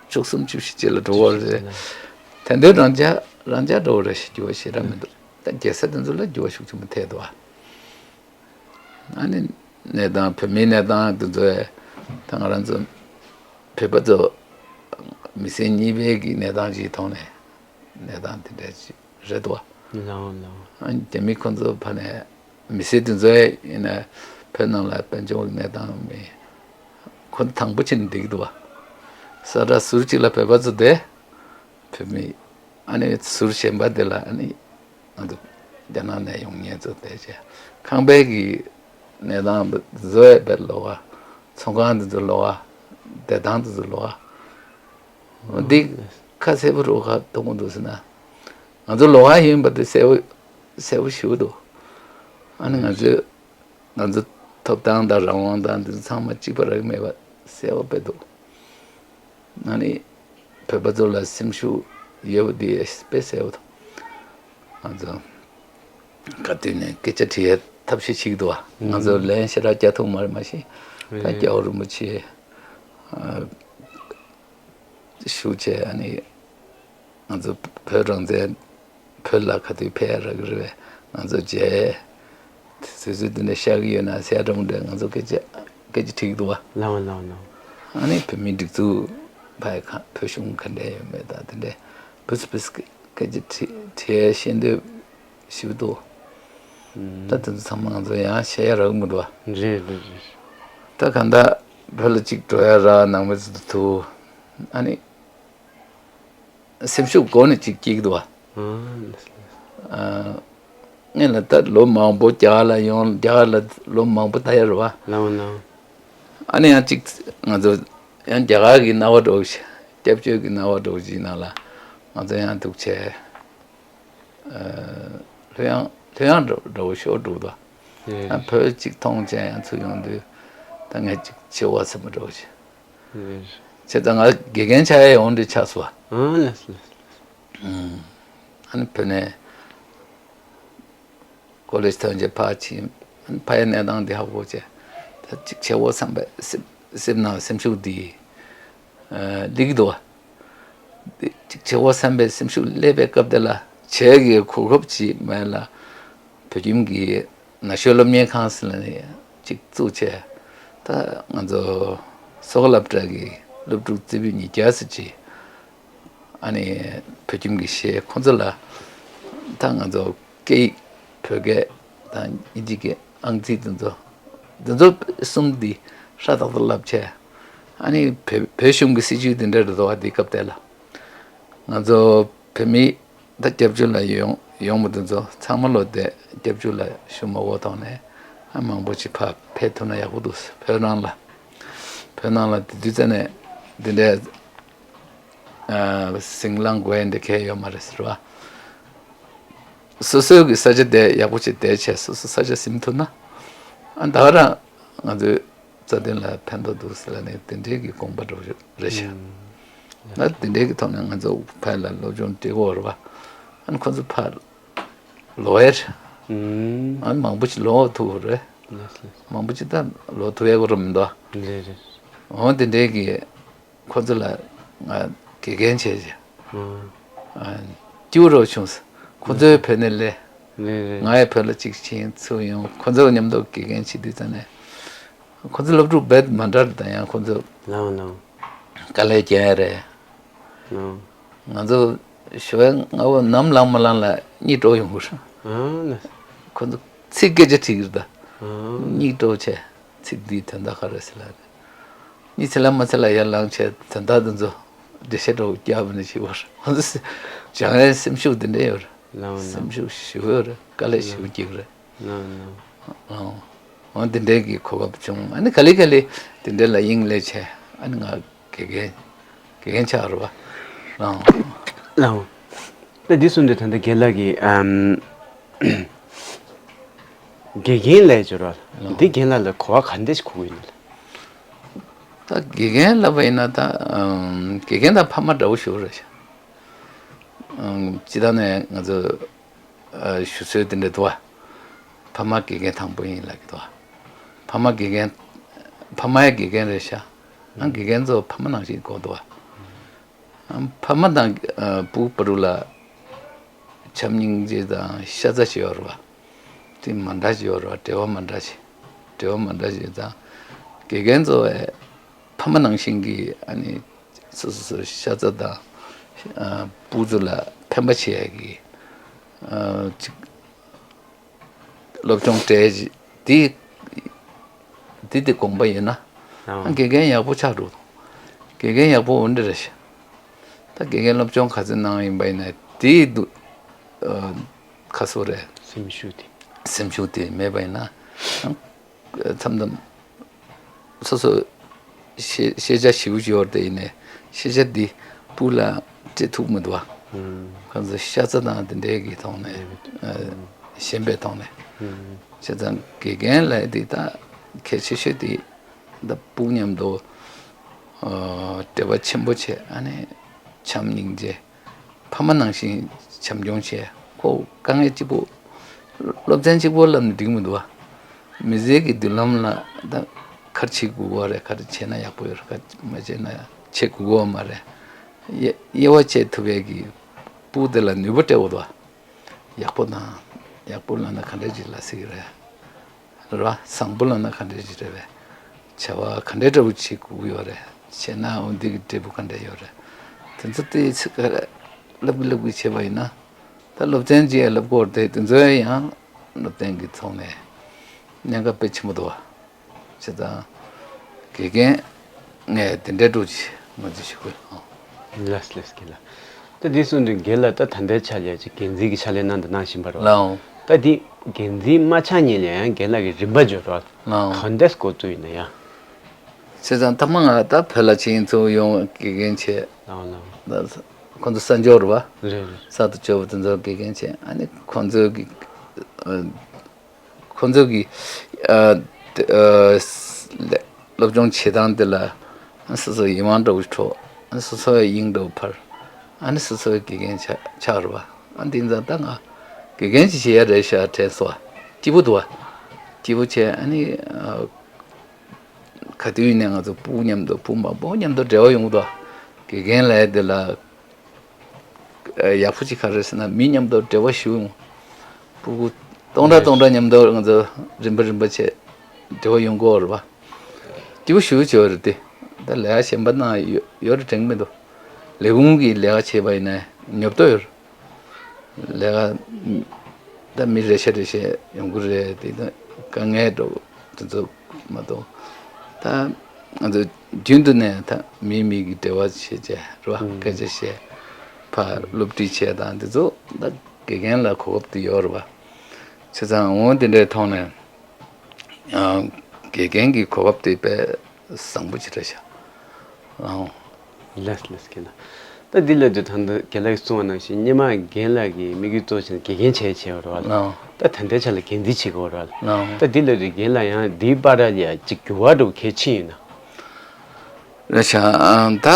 བཅུ་གསུམ་བཅུ་བཞི་རྗེས་ལ་འགྲོ་བ་རེད། དེ་འདྲའི་རང་འཇགས་རང་འཇགས་འགྲོ་བ་རེད་ཞེས་འགྱུར་བ་ཞེ་དྲག་མི་འདུག་ད་རྒྱལ་ས་དེ་ཚོ་ལ་འགྱུར་བ་ཤུགས་ཆེན་པོ་ཐེབས་འདུག་ཨ། ཨ་ནི་གནས་སྟངས་བོད་མིའི་གནས་སྟངས་དེ་ཚོ་ད་ང་རང་ཚོ་བོད་པ་ཚོ་མི་སེར་གཉིས་པའི་གི་གནས་སྟངས་ཀྱི་ཐོག་ནས། གནས་སྟངས་དེ་འདྲ་ཞིག་རེད་དོ། ལའོ་ལའོ། ཨ་ནི་རྒྱ་མི་ཁོ་ཚོ་ཕ་ནས་མི་སེར་དེ་ཚོ་ཡིན་ན་བོད་ནང་ལ་དཔལ་འབྱོར་གནས་སྟངས་མེད། ཁོ་ཚོ་དང་པོ་ཕྱིན་འགྲིག་འདུག་བ། ས་ཁྲ་ཟུར་གཅིག་ལ་བོད་པ་ཚོ་བསྡད། བོད་མི། ཨ་ནི་ཟུར་གཞན་པ་དེ་ལ་ཨ་ནི་ང་ཚོ་རྒྱ་ནག་ནས་ཡོང་མཁན་ཚོ་བསྡད་བྱས། ཁང་པའི་གི་གནས་སྟངས་བཟོ་ཡས་པའི་ལོགས་ཀ། ཚོང་ཁང་དེ་ཚོ་ལོགས་ཀ། བསྡད་སྟངས་དེ་ཚོ་ལོགས་ཀ། འདི་ཁ་གསལ་པོ་རུ་ཁ་གཏོང་གི་འདུག་ཟེར་ན། ང་ཚོ་ལོགས་ཀ་ཡིན་པ་དེ་གསལ་པོ་གསལ་པོ་ཞུ་གི་འདུག་ཨ་ནི་ང་ཚོས་ང་ཚོ་ཐོབ་ཐང་དང་རང་དབང་དང་འདི་ཚོ་ཚང་མ་གཅིག་པ་རག་མེད་པ་གསལ་པོ་དཔེ་འདུག་ཨ་ནི་བོད་པ་ཚོ་ལ་སེམས་ཤུགས་ཡོད་པ་འདི་དཔེ་གསལ་པོ་འདུག་ང་ཚོ་ག་དུས་ནས་སྐད་ཆ་དྲི་ཡའི་ཐབས་ཤེས་བྱེད་ཀྱི་འདུག་བ། ང་ཚོ་ལན་ཞེ་དྲག་རྒྱག་ཐུབ་མ་རེད། མ་གཞི་ད་རྒྱལ་བ་རིན་པོ་ཆེ་ཞུ་བྱས། ཨ་ནི་ང་ཚོ་བོད་རང་བཙན། བོད་ལ་ག་དུས་ཕེབས་ཡ་རག་གི་རེད་པས། ང་ཚོ་རྗེས་དུས་ཚོད་འདི་འདྲ་ཤར་གྱི་ཡོད་ན་ཟེར་འདྲ་མི་འདྲ་ང་ཚོ་སྐད་ཆ་སྐད་ཆ་དྲིས་ཀྱི་འདུག་བ། ལའོ་ལའོ་ལའོ། ཨ་ནི་བོད་མིའི་སྒྲིག་འཛུགས་ཕ་ཡི་ཁ་བོད་གཞུང་ག་འདྲ་ཡོད་མེད་དང་དེ་འདྲ་བུ་ཚུ་བུ་ཚུ་སྐད་ཆ་དྲིས་དྲིས་ཤེས་འདོད་ཞུ་འདུག་ད་དེ་ཚོ་ཚང་མ་ང་ཚོ་ཡང་བཤད་ཡ་རག་མི་འདུག་བ། རེད་རེད་རེད། ད་གང་ལྟར་བོད་ལ་གཅིག་འགྲོ་ཡ་རག་ནང་མི་ཚོ་ཐུག་ཨ་ནི། སེམས་ཤུགས་སྒོ་ནས་ཅིག་སྐྱེ་གི་འདུག་བ། ཨ། ངས་ལ་ད་ལོ་མང་པོ་རྒྱ་གར་ལ་ཡོང་རྒྱ་གར་ལ་ལོ་མང་པོ་ལྟ་ཡ་རེད་བ། ལའོ་ལའོ། ཨ་ནི་ཡང་ཅིག་ང་ཚོ་ཡང་རྒྱ་གར་གྱི་སྣང་བ་འདྲ་བོ་ཞིག་སྐྱབས་བཅོལ་གྱི་སྣང་བ་འདྲ་བོ་ཞིག་ནང་ལ་ང་ཚོ་ཡང་འདུག་བྱས། ལྷོད་ཡངས་ལྷོད་ཡངས་འདྲ་བོ་ཤོར་འགྲོ་གི་འདུག་བ། ཨ་བོད་ཅིག་མཐོང་བྱས་ཡང་ཚུར་ཡོང་དུས་ད་ངས་ཅིག་བྱེད་དགོས་བསམ་པ་འདྲ་བོ་ཞིག་བྱས་ཙང་ང་དགེ་རྒན་ཆགས་ཡ་ཡོང་དུས་ཆགས་སོང་བ། ཨ་ལས་སོ་ལས་སོ། ཨ་ནི་བོད་ནས་ཀོ་ལེཇ་ཐོན་རྗེས་ཕར་ཕྱིན། ཨ་ནི་ཕ་ཡི་གནས་སྟངས་འདི་ཧ་གོ་བྱས་ད་ཅིག་བྱེད་དགོས་བསམ་པའི་སེམས་སེམས་ནང་སེམས་ཤུགས་འདི་སླེབས་ཀྱི་འདུག་བ། འདི་ཅིག་བྱེད་དགོས་བསམ་པའི་སེམས་ཤུགས་སླེབས་པའི་སྐབས་དེ་ལ་བྱེད་ཀྱི་གོ་སྐབས་ཅིག་མེད་ལ། བོད་ཁྱིམ་གྱི་ན་གཞོན་སློབ་གཉེར་ཁང་ཟེར་ནས་ཅིག་བཙུགས་བྱས། ད་ང་ཚོ་སོག་སློབ་གྲྭ་གི་སློབ་ཕྲུག་རྩེ་ཕུད་ཉིས་བརྒྱ་ཙམ་ཅིག་ཨ་ནི་བོད་ཁྱིམ་གྱི་གཞས་ཁོང་ཚོ་ལ་ད་ང་ཚོ་སྐད་ཡིག་བོད་སྐད་དང་དབྱིན་ཇི་སྐད་ཨང་རྩིས་དེ་ཚོ་དེ་ཚོ་གསུམ་འདི་ཧྲ་ཏག་ཏག་བསླབ་བྱས། ཨ་ནི་བོད་བོད་གཞུང་གི་སྲིད་ཇུས་དེ་འདྲ་རེད་འདུག་བ། དེ་སྐབས་དེ་ལ་ང་ཚོ་བོད་མི་ད་སྐྱབས་བཅོལ་ལ་ཡོང་ཡོང་བ་དེ་ཚོ་ཚང་མ་ལོ་དེ་སྐྱབས་བཅོལ་ལ་ཞུ་མ་དགོས་ཐོག་ནས་ཨ་མང་པོ་ཅིག་ཕར་ཕེབས་ཐུབ་ན་ཡག་པོ་འདུག་བོད་ནང་ལ་བོད་ནང་ལ་དེ་དུས་ཙ་ནས་འདི་འདྲའི་ཨ་ཟིང་ལངས་དགོས་ཡ་འདི་གས་ཡོད་མ་རེད་ཟེར་བ། སོ་སོའི་གི་ས་ཆ་དེ་ཡག་པོ་ཅིག་བསྡད་བྱས་སོ་སོ་ས་ཆ་ཟིན་ཐུབ་ན་ཨ་ད་ག་རང་ང་ཚོའི་རྩ་དོན་ལ་ཕན་ཐོགས་འདུག་ཟེར་ལ་ནི་དེ་འདྲའི་གི་དགོངས་པ་འགྲོ་རེད་ཤག་ང་དེ་འདྲའི་གི་ཐོག་ནས་ང་ཚོ་ཕར་ལ་སློབ་སྦྱོང་སྤྲད་དགོས་རེད་བ། ཨ་ནི་ཁོ་ཚོ་ཕར་ལོག་ཡ་རེད། ཨ་ནི་མང་པོ་ཞིག་ལོག་ཐུབ་རེད། མང་པོ་ཅིག་ད་ལོ་ཐུ་ཡ་གོ་ར་མི་འདུག་རེད་རེད། འོ་དེ་འདྲའི་གི་ཁོ་ཚོ་ལ་ང་དགེ་རྒན་བྱས་ཤག་སྐྱིད་པོ་རུ་བྱུང་སོང་། ཁོ་ཚོའི་བོད་ནས་སླེབས། རེད་རེད། ང་ཡི་བོད་ལ་གཅིག་ཕྱིན་ཚུར་ཡོང་། ཁོ་ཚོ་མཉམ་དུ་དགེ་རྒན་བྱེད་དུས་ཙམ་ནས། ཁོ་ཚོ་སློབ་ཕྲུག་རྦད་མ་འདྲ་རེད། ད་ཡང་ཁོ་ཚོ་ལའོ་ལའོ། དཀའ་ལས་རྒྱག་ཡ་རེད། ལའོ། ང་ཚོ་ཞོགས་པ་སྔ་པོ་ནམ་ལངས་མ་ལངས་ལ་གཉིད་དཀྲོག་ཡོང་གི་རེད། ཨ་ལ། ཁོ་ཚོ་ཚིག་སྐད་ཆ་དྲིས་ཀྱི་རེད་ད། ཨ་གཉིད་དཀྲོག་བྱས། ཚིག་འདིའི་དོན་དག་ག་རེ་ཟེར་ལབ་རེད། གཉིད་ཚད་ལ་མ་ཚད་ལ་ཡར་ལངས་བྱས་དོན་དག་འདི་ཚོ་འགྲེལ་བཤད་འདྲ་བོ་རྒྱག་པ་ནས་ཤི་བར་སྦྱང་ཡའི་སེམས་ཤུགས་འདི་འདྲ་ཡོད་རེད། ལའོ་ལའོ། སེམས་ཤུགས་ཞེ་པོ་ཡོད་རེད། དཀའ་ལས་ཞེ་པོ་རྒྱག་རེད། ལའོ་ལའོ། ཨོ། འོ་འདི་འདྲའི་གི་གོ་སྐབས་བྱུང་། ཨ་ནི་ག་ལེ་ག་ལེ་འདི་འདྲ་ལ་དབྱིངས་སླེབས་བྱས། ཨ་ནི་ང་དགེ་རྒན་དགེ་རྒན་ཆགས་རེད་པ། ཨོ། ལའོ། ད་འདི་གསུངས་དུས་ད་ལྟ་རྒན་ལགས་ཀྱིས་ཨམ། དགེ་རྒན་ལས་སྦྱོར་བ་ལ། ལའོ། འདི་རྒན་ལགས་ལ་གོ་བ་ག་འདྲ་ཞིག་གོ་གི་ཡོད་ན་ལ། ད་དགེ་རྒན་ལབ་པ་ཡིན་ན་ད་ཨམ། དགེ་རྒན་དང་ཕ་མ་འདྲ་བོ་ཞིག་རེད་ཤག་ཨམ། སྤྱིར་བཏང་ནས་ང་ཚོ་ཨ། ཞུ་སྲོལ་དེ་འདྲ་འདུག་པ། ཕ་མ་དགེ་རྒན་དང་པོ་ཡིན་ལབ་ཀྱི་འདུག་པ། ཕ་མ་དགེ་རྒན། ཕ་མ་ཡང་དགེ་རྒན་རེད་ཤག་ཨང་། དགེ་རྒན་ཚོ་ཕ་མ་ནང་བཞིན་དགོས་འདུག་པ། ཨང་། ཕ་མ་དང་ཨ། བུ་བར་ལ་བྱམས་སྙིང་རྗེ་དང་ཤ་ཚ་ཞིག་ཡོད་རེད་པ། དེ་མ་འདྲ་ཞིག་ཡོད་རེད་པ། འབྲེལ་བ་མ་འདྲ་ཞིག་འབྲེལ་བ་མ་འདྲ་ཞིག་དང་། དགེ་རྒན་ཚོ་ཨེ། ཕ་མ་ནང་བཞིན་གྱི་ཨ་ནི་སོ་སོ་སོ་ཤ་ཚ་དང་། ཨ། བུ་ཚོ་ལ་ཕན་པ་བྱེད་ཡ་གི། ཨ། ཅིག་སློབ་སྦྱོང་སྤྲད་ཅིག་དེ་དེ་དེ་དགོངས་པ་ཡོད་ན། ཨ། དགེ་རྒན་ཡག་པོ་ཆགས་འགྲོ། དགེ་རྒན་ཡག་པོ་འོ་འདྲ་རེད་ཤག་ད་དགེ་རྒན་སློབ་སྦྱོང་ག་ཚོད་གནང་ཡིན་པ་ཡིན་ན་དེ་དུ། ཨ། ཁ་སོ་རེད། སེམས་ཤུགས་དེ། སེམས་ཤུགས་དེ་མེད་པ་ཡིན་ན། མཚམས་མཚམས་སོ་སོ་ཤེས་ཤེས་བྱ་ཞེ་པོ་ཅིག་ཡོད་རེད། དེ་ཡིན་ནའི་ཤེས་བྱ་འདི་སྤུ་ལ་སྤྲད་ཐུབ་མི་འདུག་པ། ཨང་། ཁོང་ཚོ་ཤ་ཚ་དང་དེ་འདྲའི་གི་ཐོག་ནས། ཨ། ཞེན་པའི་ཐོག་ནས། ཨང་། བྱས་ཙང་དགེ་རྒན་ལབ་ཡ་དེ་ད་གལ་ཆེ་ཤོས་དེ་ད་སྤུ་མཉམ་དུ། ཨ། འབྲེལ་བ་ཆེན་པོ་བྱས། ཨ་ནི་བྱམས་སྙིང་རྗེ། ཕ་མ་ནང་བཞིན་བྱམས་སྐྱོང་བྱས། ཁོ་དཀའ་ངལ་གཅིག་པོ། སློབ་ཚན་གཅིག་པོ་བསླབ་ནས་འགྲིག་མི་འདུག་པ། མི་ཚེ་གི་མདུན་ལམ་ལ་ད་ག་རེ་བྱེད་དགོས་པ་རེད། ག་རེ་བྱས་ན་ཡག་པོ་ཡོད་རེད། ག་རེ་མ་བྱས་ན་བྱེད་དགོས་པ་མ་རེད། དབྱེ་དབྱེ་བ་ཕྱེ་ཐུབ་པའི་གི་སྤུ་དེ་ལ་ནུས་པ་སྤྲད་དགོས་འདུག་པ། ཡག་པོ་དང་། ཡག་པོ་ལབ་ན་ག་འདྲ་ཅིག་ལབ་སྲིད་ཀྱི་རེད། རེད་པ། བཟང་པོ་ལབ་ན་ག་འདྲ་ཅིག་རེད་པས། བྱ་བ་ག་འདྲ་འདྲ་བོ་བྱེད་དགོས་ཀྱི་ཡོད་རེད། བྱས་ན་འོ་འདི་གི་འབྲས་བུ་ག་འདྲ་ཡོད་རེད། དེ་ཚོ་དེ་ཚིག་ག་རེ་བསླབ་ཀྱི་བསླབ་ཀྱི་བྱས་པ་ཡིན་ན། ད་སློབ་ཚན་གཅིག་ཡང་བསླབ་དགོས་རེད་དེ། དེ་ཚོ་ཡང་སློབ་ཚན་གྱི་ཐོག་ནས་གནད་འགག་དཔེ་ཆེན་པོ་འདུག་པ། བྱས་ཙང་དགེ་རྒན་ངས་དེ་འདྲའི་འདྲ་ཅིག་ངོས་འཛིན་ཞུ་གི་ཡོད། ལགས་ལགས་རྒན་ལགས། ད་འདི་གསུངས་དུས་རྒན་ལགས་ད་ད་ལྟའི་ཆ་ལ་ཅིག་འགན་འཛིན་གྱི་ཕྱག་ལས་གནང་དང་གནང་བཞིན་པ་རེད། ལའོ། ད་འདི་འགན་འཛིན་མ་ཆགས་སྔོན་ལ་ཡང་རྒན་ལགས་ཀྱི་རིམ་པ་བརྗོད་རོགས། ལའོ། གང་འདྲས་འགོ་བཙུགས་ཡིན་ན་ཡང་། བྱས་ཙང་ཐ་མ་ང་ད་བོད་ལ་ཕྱིན། ཚུར་ཡོང་དགེ་རྒན་བྱས། ལའོ་ལའོ། ད་ཁོང་ཚོ་གསར་འབྱོར་རེད་པ། རེད་རེད། གསར་དུ་འབྱོར་བ་དེ་ཚོ་དགེ་རྒན་བྱས། ཨ་ནི་ཁོང་ཚོའི་གི། ཨ། ཁོང་ཚོ་གི། ཨ། ཨ། སློབ་སྦྱོང་བྱེད་སྟངས་དེ་ལ་སོ་སོ་ཡིད་དབང་འདྲ་བོ་འཕྲོག་ཨ་ནི་སོ་སོའི་དབྱིངས་འདྲ་བོ་འཕར། ཨ་ནི་སོ་སོའི་དགེ་རྒན་ཆགས་ཆགས་རེད་པ། ཨ། འདི་ཡིན་ཙང་ད་ང་དགེ་རྒན་ཅིག་བྱེད་ཡ་རེད་ཤག་དྲན་སོང་། སྐྱིད་པོ་འདུག་པ། སྐྱིད་པོ་བྱས། ཨ་ནི། ཨ། ག་དུས་ཡིན་ནའི་ང་ཚོ་སྤུ་མཉམ་དུ། སྤུ་མང་པོ་མཉམ་དུ་འབྲེལ་བ་ཡོང་གི་འདུག་དགེ་རྒན་ལབ་ཡ་དེ་ལ། ཨ། ཡག་པོ་ཅིག་ག་རེ་ཟེར་ན། མི་མཉམ་དུ་འབྲེལ་བ་ཞུ་ཡོང་། སྤུ་གུ་སྟོང་ཕྲག་སྟོང་ཕྲག་མཉམ་དུ་ང་ཚོ་རིམ་པ་རིམ་པ་བྱས་འབྲེལ་བ་ཡོང་གི་ཡོད་རེད་པ། སྐྱིད་པོ་ཞེ་པོ་ཅིག་ཡོད་རེད་དེ། ད་ལས་ཀ་གཞན་པ་གནང་ཡོད་ཡོད་རེད་དྲན་གྱི་མི་འདུག་ལས་ཁུངས་ཀྱི་ལས་ཀ་བྱས་པ་ཡིན་ན་ཉོབ་ཏོ་ཡོད་རེད། ལས་ཀ་ད་མི་རེ་ཤ་རེ་ཤ་ཡོང་གི་རེད་དེ། ད་དཀའ་ངལ་འདྲ་བོ་དེ་ཚོ་མ་གཏོགས། ད་ང་ཚོ་རྒྱུན་དུ་ནས་ད་མི་མི་གི་འབྲེལ་བ་བྱེད་བྱས་རེད་པ། ཨང་། སྐད་ཆ་བཤད། ཕར་སློབ་ཁྲིད་བྱས་དང་དེ་ཚོ་ད་དགེ་རྒན་ལ་གོ་སྐབས་དེ་ཡོད་རེད་པ། བྱས་ཙང་འོ་དེ་འདྲའི་ཐོག་ནས། ཨ། དགེ་རྒན་གྱི་གོ་སྐབས་དེ་དཔེ་བཟང་པོ་ཅིག་རེད་ཤག་ཨང་། ལགས་ལགས་རྒན་ལགས། ད་འདི་ལབ་དུས་ད་ལྟ་རྒན་ལགས་ཀྱིས་གསུངས་པ་ནང་བཞིན་སྔོན་མ་རྒན་ལགས་ཀྱི་དམིགས་ཡུལ་གཙོ་ཆེ་ན་དགེ་རྒན་བྱས་བྱས་པ་རེད་པ། ཨང་། ད་ད་ལྟའི་ཆ་ལ་འགན་འཛིན་བྱེད་དགོས་རེད་པ། ཨང་། ད་འདི་ལབ་དུས་རྒན་ལགས་ཡང་འདིའི་བར་ལ་ཡ་ཅིག་འགྱུར་བ་འདྲ་བོ་གལ་ཆེན་ཡོད་ན། རེད་ཤག་ཨང་། ད་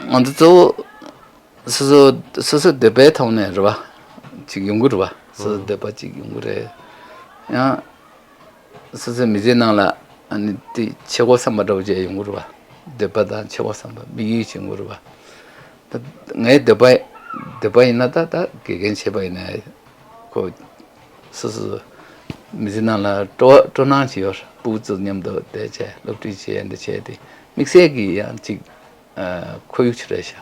ང་ཚོ་གཙོ་བོ་སོ་སོ་སོ་སོའི་འདོད་པའི་ཐོག་ནས་རེད་པ། ཅིག་ཡོང་གི་རེད་པ། སོ་སོའི་ཨང་། འདོད་པ་ཅིག་ཡོང་གི་རེད། ཡང་། སོ་སོའི་མི་ཚེའི་ནང་ལ་ཨ་ནི་དེ་བྱེད་དགོས་བསམ་པ་འདྲ་བོ་ཅིག་ཡོང་གི་རེད་བ། འདོད་པ་དང་བྱེད་དགོས་བསམ་པ་དམིགས་ཡུལ་ཅིག་ཡོང་གི་རེད་བ། ད་ངའི་འདོད་པ་འདོད་པ་ཡིན་ན་ད་ད་དགེ་རྒན་བྱས་པ་ཡིན་ན་ཁོ་སོ་སོ་མི་ཚེ་ནང་ལ་སྤྲོ་སྤྲོ་སྣང་ཅིག་ཡོད། སྤུ་གུ་ཚོ་མཉམ་དུ་བསྡད་བྱས་སློབ་ཁྲིད་བྱས་འདི་བྱས་དེ་དམིགས་བསལ་གྱི་ཡང་ཅིག་ཁོར་ཡུག་ཅིག་རེད་ཤག་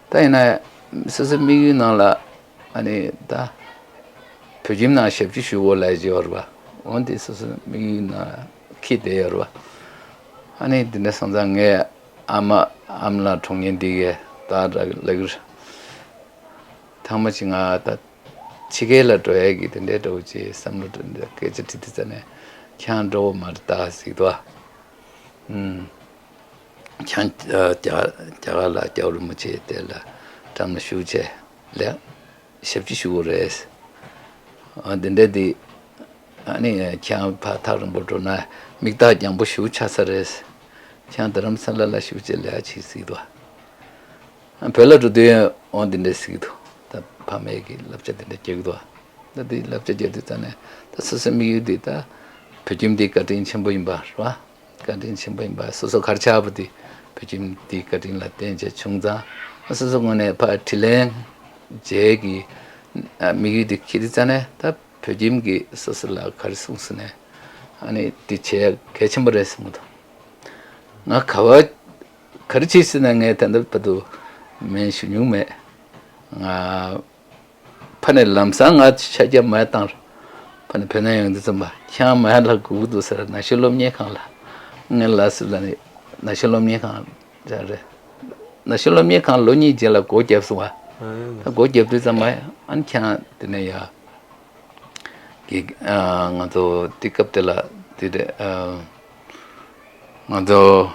ད་ཡིན་ན་སོ་སོའི་དམིགས་ཡུལ་ནང་ལ་ཨ་ནི་ད་བོད་ཁྱིམ་ནང་ཞབས་ཕྱི་ཞུ་དགོས་ལབ་ཀྱི་ཡོད་རེད་པ། འོན་ཏེ་སོ་སོའི་དམིགས་ཡུལ་ནང་འཁྱེར་བསྡད་ཡོད་རེད་པ། ཨ་ནི་འདི་འདྲ་སོང་ཙང་ངས་ཨ་མ་ཨ་མ་ལགས་གྲོངས་མཁན་འདི་གས་ད་ལྟ་ལབ་ཀྱི་རེད། ཐང་མ་ཅིག་ང་ད་ཕྱི་རྒྱལ་ལ་འགྲོ་ཡས་ཀྱི་དེ་འདྲའི་འདྲ་བོ་ཅིག་བསམ་བློ་འདྲ་འདྲ་སྐད་ཆ་དྲིས་དུས་ཙ་ནས་ཁྱེད་རང་འགྲོ་དགོས་མ་རེད་ད་ཟེར་གྱི་འདུག་ཨ། ཨུམ། ཁྱེད་རང་རྒྱ་རྒྱ་གར་ལ་རྒྱལ་བ་རིན་པོ་ཆེ་དེ་ལ་འགྲམ་ལ་བཞུགས་བྱས་ལས་ཞབས་ཕྱི་ཞུ་དགོས་རེད། ཨ་འདི་འདྲ་འདི་ཨ་ནི་ཁྱེད་རང་ཕར་ཐག་རིང་པོ་འགྲོ་ན་མིག་རྟགས་རྒྱང་པོ་ཞེ་པོ་ཆགས་ས་རེད། ཁྱེད་རང་རྡ་རམ་ས་ལ་ལ་བཞུགས་བྱས་ལས་ཨ་ཅིག་ཟེར་གྱི་འདུག་ཨ། བོད་ལ་འགྲོ་དུས་འོ་འདི་འདྲ་ཟེར་གྱི་འདུག་ད་ཕ་མས་ཀྱི་བསླབ་བྱ་འདི་འདྲ་རྒྱག་གི་འདུག་ད་འདི་བསླབ་བྱ་རྒྱག་དུས་ཙ་ནས་ད་སོ་སོའི་དམིགས་ཡུལ་འདི་ད་བོད་ཁྱིམ་འདི་བཀའ་དྲིན་ཆེན་པོ་ཡིན་པ་རེད་བ། བཀའ་དྲིན་ཆེན་པོ་ཡིན་པ་སོ་སོ་ག་རེ་ཆགས་པ་འདི་བོད་ཁྱིམ་འདི་བཀའ་དྲིན་ལ་བརྟེན་བྱས་བྱུང་ཙང་སོ་སོ་ངོས་ནས་ཕར་དྲིན་ལན་འཇལ་གྱི་དམིགས་ཡུལ་འདི་འཁྱེར་དུས་ཙ་ནས་ད་བོད་ཁྱིམ་གྱིས་སོ་སོ་ལ་ག་རེ་གསུངས་ཟེར་ནས་ཨ་ནི་འདི་བྱས་གལ་ཆེན་པོ་རེད་བསམ་གྱི་འདུག་ང་ག་བ་ག་རེ་བྱས་ཟེར་ན་ངས་ད་ལྟ་བར་དུ་མེད་ཞུ་མྱོང་མེད། ང་ཕ་ནས་ལམ་སང་ང་ཆ་རྒྱ་མ་བཏང་། ཕ་ནས་བོད་ནས་ཡོང་དུས་ཙམ་པ་ཁྱེད་མ་ལ་སྒུག་འདུག་ཟེར་ན་ཤོད་སློབ་གཉེར་ཁང་ལ་ངས་ལ་སུ་ལ་ནི་ན་ཤོད་སློབ་གཉེར་ཁང་ལ་རེད། ན་ཤོད་སློབ་གཉེར་ཁང་ལོ་གཉིས་རྗེས་ལ་སྒོ་བརྒྱབ་སོང་བ། ད་སྒོ་བརྒྱབ་དུས་ཙམ་པ་ཨ་ནི་ཁྱེད་དེ་ནས་ཡ། གི་ཨ་ང་ཚོ་དེ་སྐབས་དེ་ལ་དེ་རེད་ཨ། ང་ཚོ་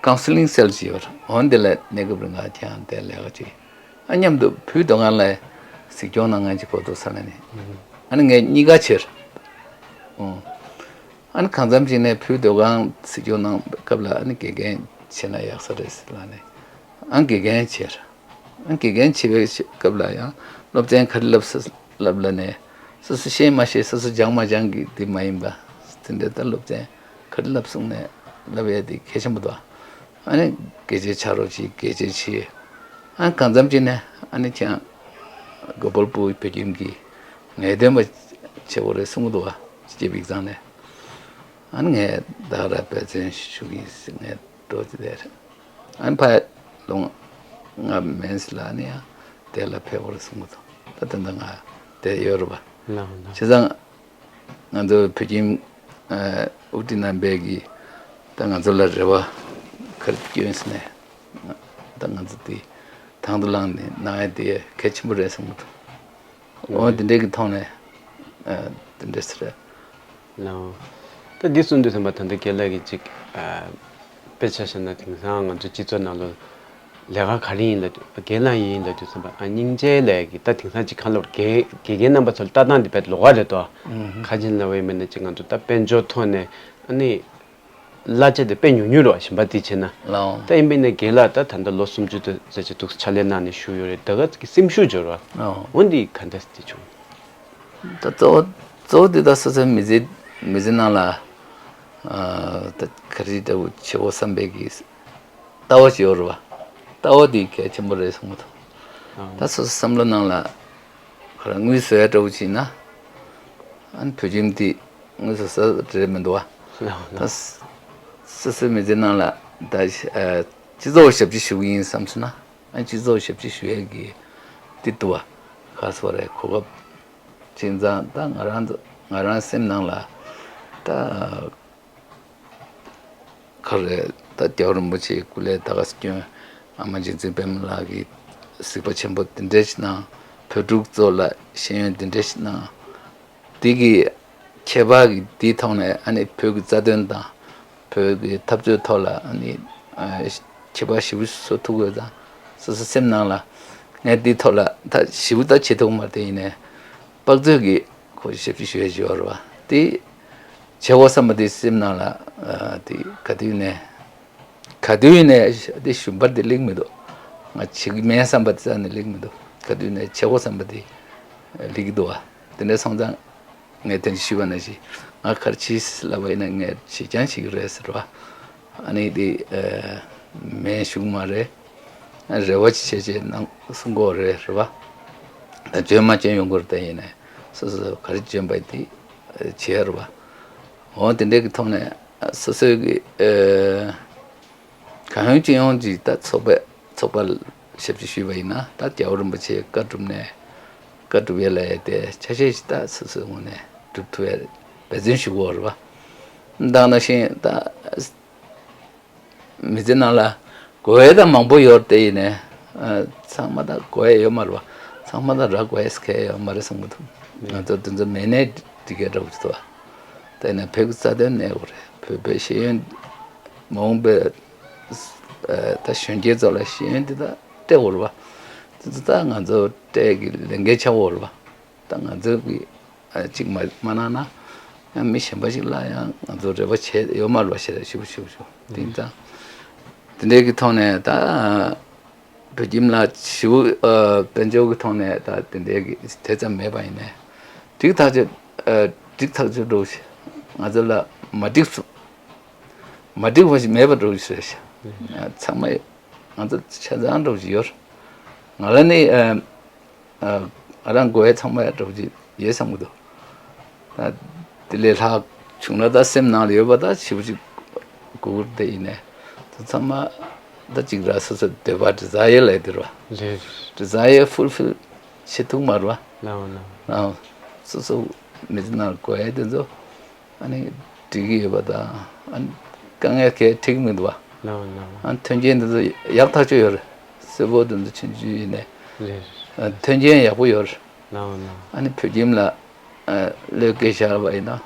ཀའུན་སི་ལིང་སེལ་ཅིག་ཡོད་རེད། འོན་དེ་ལ་གནས་སྐབས་རིང་ང་ཁྱེད་དེ་ལས་ཀ་ཅིག་ཨ་མཉམ་དུ་བུའི་སྡོད་ཁང་ལ་གཟིགས་སྐྱོང་གནང་མཁན་ཅིག་གོ་ཐུབ་ས་ལ་ནི་ཨ་ནི་ངས་གཉིས་ཀ་བྱེད་རེད། ཨོ། ཨ་ནི་གང་འཚམ་ཅིག་ནས་བུའི་སྡོད་ཁང་གཟིགས་སྐྱོང་གནང་སྐབས་ལ་ཨ་ནི་དགེ་རྒན་བྱེད་ན་ཡག་ས་རེད་ཟེར་ལ་ནི་ཨ་དགེ་རྒན་བྱེད་རེད། དགེ་རྒན་བྱེད་པའི་སྐབས་ལ་ཡང་སློབ་ཚན་ག་རེ་བསླབ་ས་བསླབ་ལ་ནས་སོ་སོ་ཤེས་མ་ཤེས་སོ་སོ་སྦྱང་མ་སྦྱང་གི་དེ་མ་ཡིན་པ། དེ་འདྲའི་ད་སློབ་ཚན་ག་རེ་བསླབ་གསུངས་ནས་བསླབ་ཡས་དེ་གལ་ཆེན་པོ་འདུག་ཨ་ནི་དགེ་ཆེ་ཆ་རོགས་བྱེད་དགེ་ཆེ་བྱེད། ཨ་གང་འཚམ་བྱས་ནས་ཨ་ནི་ཁྱེད་གོ་པལ་པུ་བོད་ཁྱིམ་གྱི་ངེས་སྟོན་པ་བྱེད་དགོས་རེད་གསུང་གི་འདུག་བ་སྐྱེས་པའི་ཚང་ནས། ཨ་ནི་ངས་ད་ག་ར་འབད་བརྩོན་ཞུ་གི་ཡིན་ཟེར་ངས་འགྲོ་གི་རེད། ཨ་ནི་ཕ་ལོ་ལྔ་མན་ཙམ་ལ་ནི་ཡང་དེ་ལ་ཕེབས་པར་གསུངས་གི་འདུག་ད་དེ་འདྲ་ང་དེ་ཡོད་རེད་པ། ལགས་ལགས། བྱས་ཙང་ང་ཚོ་བོད་ཁྱིམ་ཨ་དབུ་ཁྲིད་རྣམ་པས་ཀྱིས་ད་ང་ཚོ་ལ་རེ་བ་ག་རེ་བསྐྱོན་ཟེར་ནས་ད་ང་ཚོ་དེ་དང་དུ་བླངས་ནས་གནང་ཡ་དེ་གལ་ཆེན་པོ་རེད་གསུངས་གི་འདུག་འོ་དེ་འདྲའི་གི་ཐོག་ནས་ཨ་དེ་འདྲ་ཟེར། ལགས། ད་འདི་གསུང་དུས་ཙམ་པ་ད་ལྟ་རྒན་ལགས་ཀྱིས་ཅིག་ཨ་དཔེ་ཆ་བཞག་ན་དེང་སང་ང་ཚོ་སྤྱི་ཚོགས་ནང་ལ་ལས་ཀ་ག་རེ་ཡིན་ལབ་དུས་རྒན་ལགས་ཡིན་ལབ་དུས་ཙམ་པ་ཨ་སྙིང་རྗེ་ལགས་ཀྱིས་ད་དེང་སང་ཅིག་ཁ་ལོར་དགེ་དགེ་རྒན་རྣམ་པ་ཚོ་ལ་ལྟ་སྟངས་འདི་དཔེ་ལོགས་ཀ་རེད་དོ། ཁ་ཆེན་ལབ་པ་ཡིན་པ་ན་ཅིག་ང་ཚོ་ད་དཔལ་འབྱོར་ཐོག་ནས་ཨ་ནི། གླ་ཆ་དེ་དཔེ་ཉུང་ཉུང་རེད་བ་གཞན་པ་དེ་བྱས་ན། ལའོ། ད་ཡིན་པས་ན་རྒན་ལགས་ད་ད་ལྟ་ལོ་སུམ་ཅུ་དེ་ཙམ་ཅིག་འདུག་ཕྱག་ལས་གནང་ནས་བཞུགས་ཡོད་རེད། ད་ག་ཅིག་སེམས་ཤུགས་འབྱོར་བ། ལའོ། འོ་འདི་ག་འདྲ་ཅིག་བྱུང་། ད་གཙོ་བོ་གཙོ་བོ་དེ་ད་སོ་སོའི་མི་ཚེ་མི་ཚེ་ནང་ལ་ཨ་ད་ག་རེ་འདྲ་བོ་བྱེད་དགོས་བསམ་པའི་གི་ལྟ་བ་ཞིག་ཡོད་རེད་བ། ལྟ་བ་དེ་གལ་ཆེན་པོ་རེད་གསུངས་གི་འདུག་ད་སོ་སོ་བསམ་བློ་ནང་ལ་ཁོ་རང་དངུལ་བཟོ་ཡ་འདྲ་བོ་བྱས་ན་ཨ་ནི་བོད་ཁྱིམ་དེ་དངུལ་བཟོ་ས་རེད་མི་འདུག་བ། ད་སོ་སོའི་མི་ཚེ་ནང་ལ་ད་ཨ་སྤྱི་ཚོགས་ཞབས་ཕྱི་ཞུ་གི་ཡིན་བསམ་སོང་ན་ཨ་སྤྱི་ཚོགས་ཞབས་ཕྱི་ཞུ་ཡས་ཀྱི་དེ་འདུག་བ། ག་སོ་རེད་གོ་སྐབས་བྱས་ཙང་ད་ང་རང་ང་རང་སེམས་ནང་ལ་ད། ག་རེ་ད་རྒྱལ་བ་རིན་པོ་ཆེའི་སྐུ་ལས་ད་ག་སྐྱོན་ཨ་མ་རྗེ་བཙུན་པད་མ་ལགས་ཀྱིས་གཟིགས་པ་ཆེན་པོ་འདི་འདྲ་ཞིག་གནང་། བོད་ཕྲུག་ཚོ་ལ་ཤེས་ཡོན་འདི་འདྲ་ཞིག་གནང་། འདི་གི་ཁྱད་པར་གྱི་འདིའི་ཐོག་ནས་ཨ་ནི་བོད་ཀྱི་རྩ་དོན་དང་བོད་ཀྱི་འཐབ་རྩོད་ཐོག་ལ་ཨ་ནི་ཁྱད་པར་ཞེ་པོ་བཟོ་ཐུབ་དགོས་དང་སོ་སོ་སེམས་ནང་ལ་ངས་འདིའི་ཐོག་ལ་ད་ཞེ་པོ་ད་བྱེད་ཐུབ་མ་རེད། དེ་ཡིན་ནའི་དཔག་ཚོད་ཀྱི་ཁོ་ཞབས་ཕྱི་ཞུ་ཡ་ཞུ་བ་རེད་བ། དེ་བྱེད་དགོས་བསམ་པ་དེ་སེམས་ནང་ལ་ཨ་དེ་ག་དུས་ནས་ག་དུས་ནས་དེ་ཞུམ་པར་དེ་སླེབས་མི་འདུག་ང་བྱེད་ཀྱི་མེད་བསམ་པ་དེ་རྩ་ནས་སླེབས་མི་འདུག་ག་དུས་ནས་བྱེད་དགོས་བསམ་པ་དེ་སླེབས་ཀྱི་འདུག་བ། དེ་འདྲ་སོང་ཙང་ངས་དེ་ནས་ཞུས་པ་ནང་བཞིན་ ང་ག་རེ་བྱེད་ལབ་པ་ཡིན་ན་ངས་བྱེད་རྐྱང་བྱེད་ཀྱི་རེད་ཟེར་བ། ཨ་ནི་དེ་མེད་ཞུགས་མ་རེད། རེ་བ་ཆེ་ཆེ་གནང་གསུང་གི་རེད་རེད་བ། ད་འཇོན་མ་འཇོན་ཡོང་གི་རེད། ད་ཡིན་ནའི་སོ་སོ་ག་རེ་འཇོན་པ་དེ་བྱེད་རེད་བ། འོ་དེ་འདྲའི་གི་ཐོག་ནས་སོ་སོའི་གི་གང་ཡོང་ཅི་ཡོང་ཅིག་ད་ཚོགས་པ་ཚོགས་པ་ལ་ཞབས་ཕྱི་ཞུས་པ་ཡིན་ན། ད་རྒྱལ་བ་རིན་པོ་ཆེའི་བཀའ་བསྒྲུབས་ནས་བཀའ་བསྒྲུབ་ཡས་ལ་ཡས་དེ་ཆ་ཤས་ཤིག་ད་སོ་སོའི་ངོས་ནས་སྒྲུབ་ཐུབ་ཡས་འབད་བརྩོན་ཞུ་དགོས་རེད་བ། ད་ནང་བཞིན་ད་མི་ཚེ་ནང་ལ་དགོས་ཡས་ད་མང་པོ་ཡོད་རེད། དེ་ཡིན་ནའི་ཚང་མ་ད་དགོས་ཡས་ཡོད་མ་རེད་བ། ཚང་མ་ད་རག་དགོས་ཡས་གལ་ཡོད་མ་རེད་བསམ་གྱི་འདུག་ང་ཚོ་དེ་ཚོ་མེད་ནའི་འགྲིག་གི་འདྲ་བོ་ཞིག་འདུག་བ། དེ་ནས་བོད་ཀྱི་རྩ་དོན་གནས་དགོས་རེད། བོད་པའི་ཤེས་ཡོན་མ་འོངས་པའི་ད་གཞོན་སྐྱེས་ཚོ་ལ་ཤེས་ཡོན་འདི་ད་སྤྲད་དགོས་རེད་བ། འདི་ཚོ་ད་ང་ཚོ་སྤྲད་ཀྱི་ལས་འགན་ཆགས་དགོས་རེད་བ། ད་ང་ཚོ་གི་གཅིག་མ་མ་གནང་ན་ཡང་མི་གཞན་པ་ཞིག་ལ་ཡང་ང་ཚོ་རེ་བ་བྱས་ཡོད་མ་རེད་བ། ཞེ་ཞུ་ཞུ་ཞུ་དེ་ཡིན་ཙང་དེ་འདྲའི་གི་ཐོག་ནས་ད་བོད་ཁྱིམ་ལ་ཞུ་དཔལ་འབྱོར་གི་ཐོག་ནས་ད་དེ་འདྲའི་གི་དེ་ཙམ་མེད་པ་ཡིན་ནའི་འགྲིག་ཐག་ཆོད། འགྲིག་ཐག་ཆོད་འགྲོ་ཞེ། ང་ཚོ་ལ་མ་འགྲིག་སོང་། མ་འགྲིག་པ་ཞིག་མེད་པ་འགྲོ་གི་རེད་ཤག་ཚང་མ་ང་ཚོ་ཆ་ཚང་འགྲོ་གི་ཡོད། ང་ལ་ནི་ཨ་ཨ་ང་རང་དགོས་ཡས་ཚང་མ་འགྲོ་གི་ཡོད་བསམ་གྱི་འདུག་ད་དེ་ལས་ལྷག་བྱུང་ན་ད་སེམས་ནང་ལ་ཡོད་པ་ད་ཞེ་པོ་ཅིག་དགོས་ཀྱི་རེད། དེ་ཡིན་ནའི་ད་ཚང་མ་ད་ཅིག་ར་སོ་སོ་འདོད་པ་ཌི་ཛ་ཡར་ལབ་དེ་རེད་བ། རེད། ཌི་ཛ་ཡར་ཕུལ་ཕིལ་བྱེད་ཐུབ་མ་རེད་བ། ལའོ་ལའོ། ཨ་སོ་སོ་མི་ཚེ་ནང་དགོས་ཡས་དེ་ཚོ། ཨ་ནི་འགྲིག་གི་ཡོད་པ་དང་། ཨ་ནི་དཀའ་ངལ་གང་ཡང་འཕྲད་ཀྱི་མི་འདུག་བ། ལའོ་ལའོ། ཨ་ནི་མཐུན་རྐྱེན་འདི་ཚོ་ཡག་ཐག་ཆོད་ཡོད་རེད། གསོལ་ཕོགས་འདི་ཚོ་ཆུང་ཆུང་ཡིན་ནའི། རེད། ཨ་མཐུན་རྐྱེན་ཡག་པོ་ཡོད་རེད། ལའོ་ལའོ། ཨ་ནི་བོད་ཁྱིམ་ལ་ཨ་བློས་འགེལ་བཞག་པ་ཡིན་ན།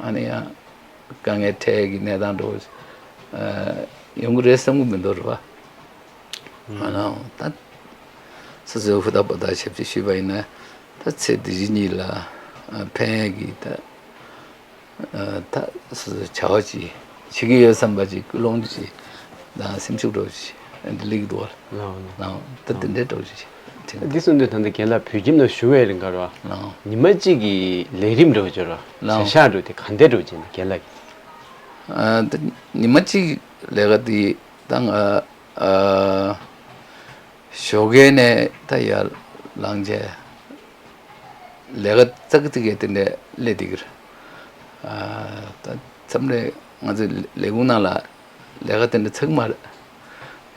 ཨ་ནི་ཡང་དཀའ་ངལ་འཕྲད་ཀྱི་གནས་སྟངས་འདྲ་བོ་ཨ་ཡོང་གི་རེད་བསམ་གྱི་མི་འདུག་རེད་བ། ཨ་ནའོ་ད་སོ་སོའི་ཧུར་ཐག་པ་ཐག་ཞབས་ཕྱི་ཞུས་པ་ཡིན་ན། ད་ཚེ་འདི་ཕྱི་གཉིས་ལ་ཨ་ཕན་ཡས་ཀྱི་ད་ཨ་ད་སོ་སོའི་བྱ་བ་ཅིག་བྱེད་ཀྱི་ཡོད་བསམ་པ་ཅིག་ཀུན་སློང་ཅིག་དང་སེམས་ཤུགས་འདྲ་བོ་ཅིག་འདི་སླེབས་ཀྱི་འདུག་བ། ལའོ་ལའོ། ལའོ་ད་འདི་འདྲའི་འདྲ་བོ་ཅིག་དྲན་གྱི་འདུག་འདི་སོང་དུས་ད་ལྟ་རྒན་ལགས་བོད་ཁྱིམ་ནང་བཞུགས་པའི་རིང་ག་རེ་བ། ལའོ། ཉི་མ་གཅིག་གི་ལས་རིམ་འདྲ་བོ་ཅིག་ཡོད་རེད་བ། ལའོ། བྱ་གཞག་འདྲ་བོ་དེ་ག་འདྲ་འདྲ་བོ་ཅིག་ཡིན་ན་རྒན་ལགས་ཀྱི། ཨ་ད་ཉི་མ་གཅིག་ལས་ཀ་དེ་ད་ང་ཨ་ཞོགས་ཀས་ནས་ད་ཡར་ལངས་བྱས་ལས་ཀ་ཙག་གི་ཙིག་གི་དེ་འདྲ་སླེབས་བསྡད་ཀྱི་རེད། ཨ་ད་མཚམས་རེ་ང་ཚོའི་ལས་ཁུངས་ནང་ལ་ལས་ཀ་དེ་འདྲ་ཚར་གྱི་མ་རེད།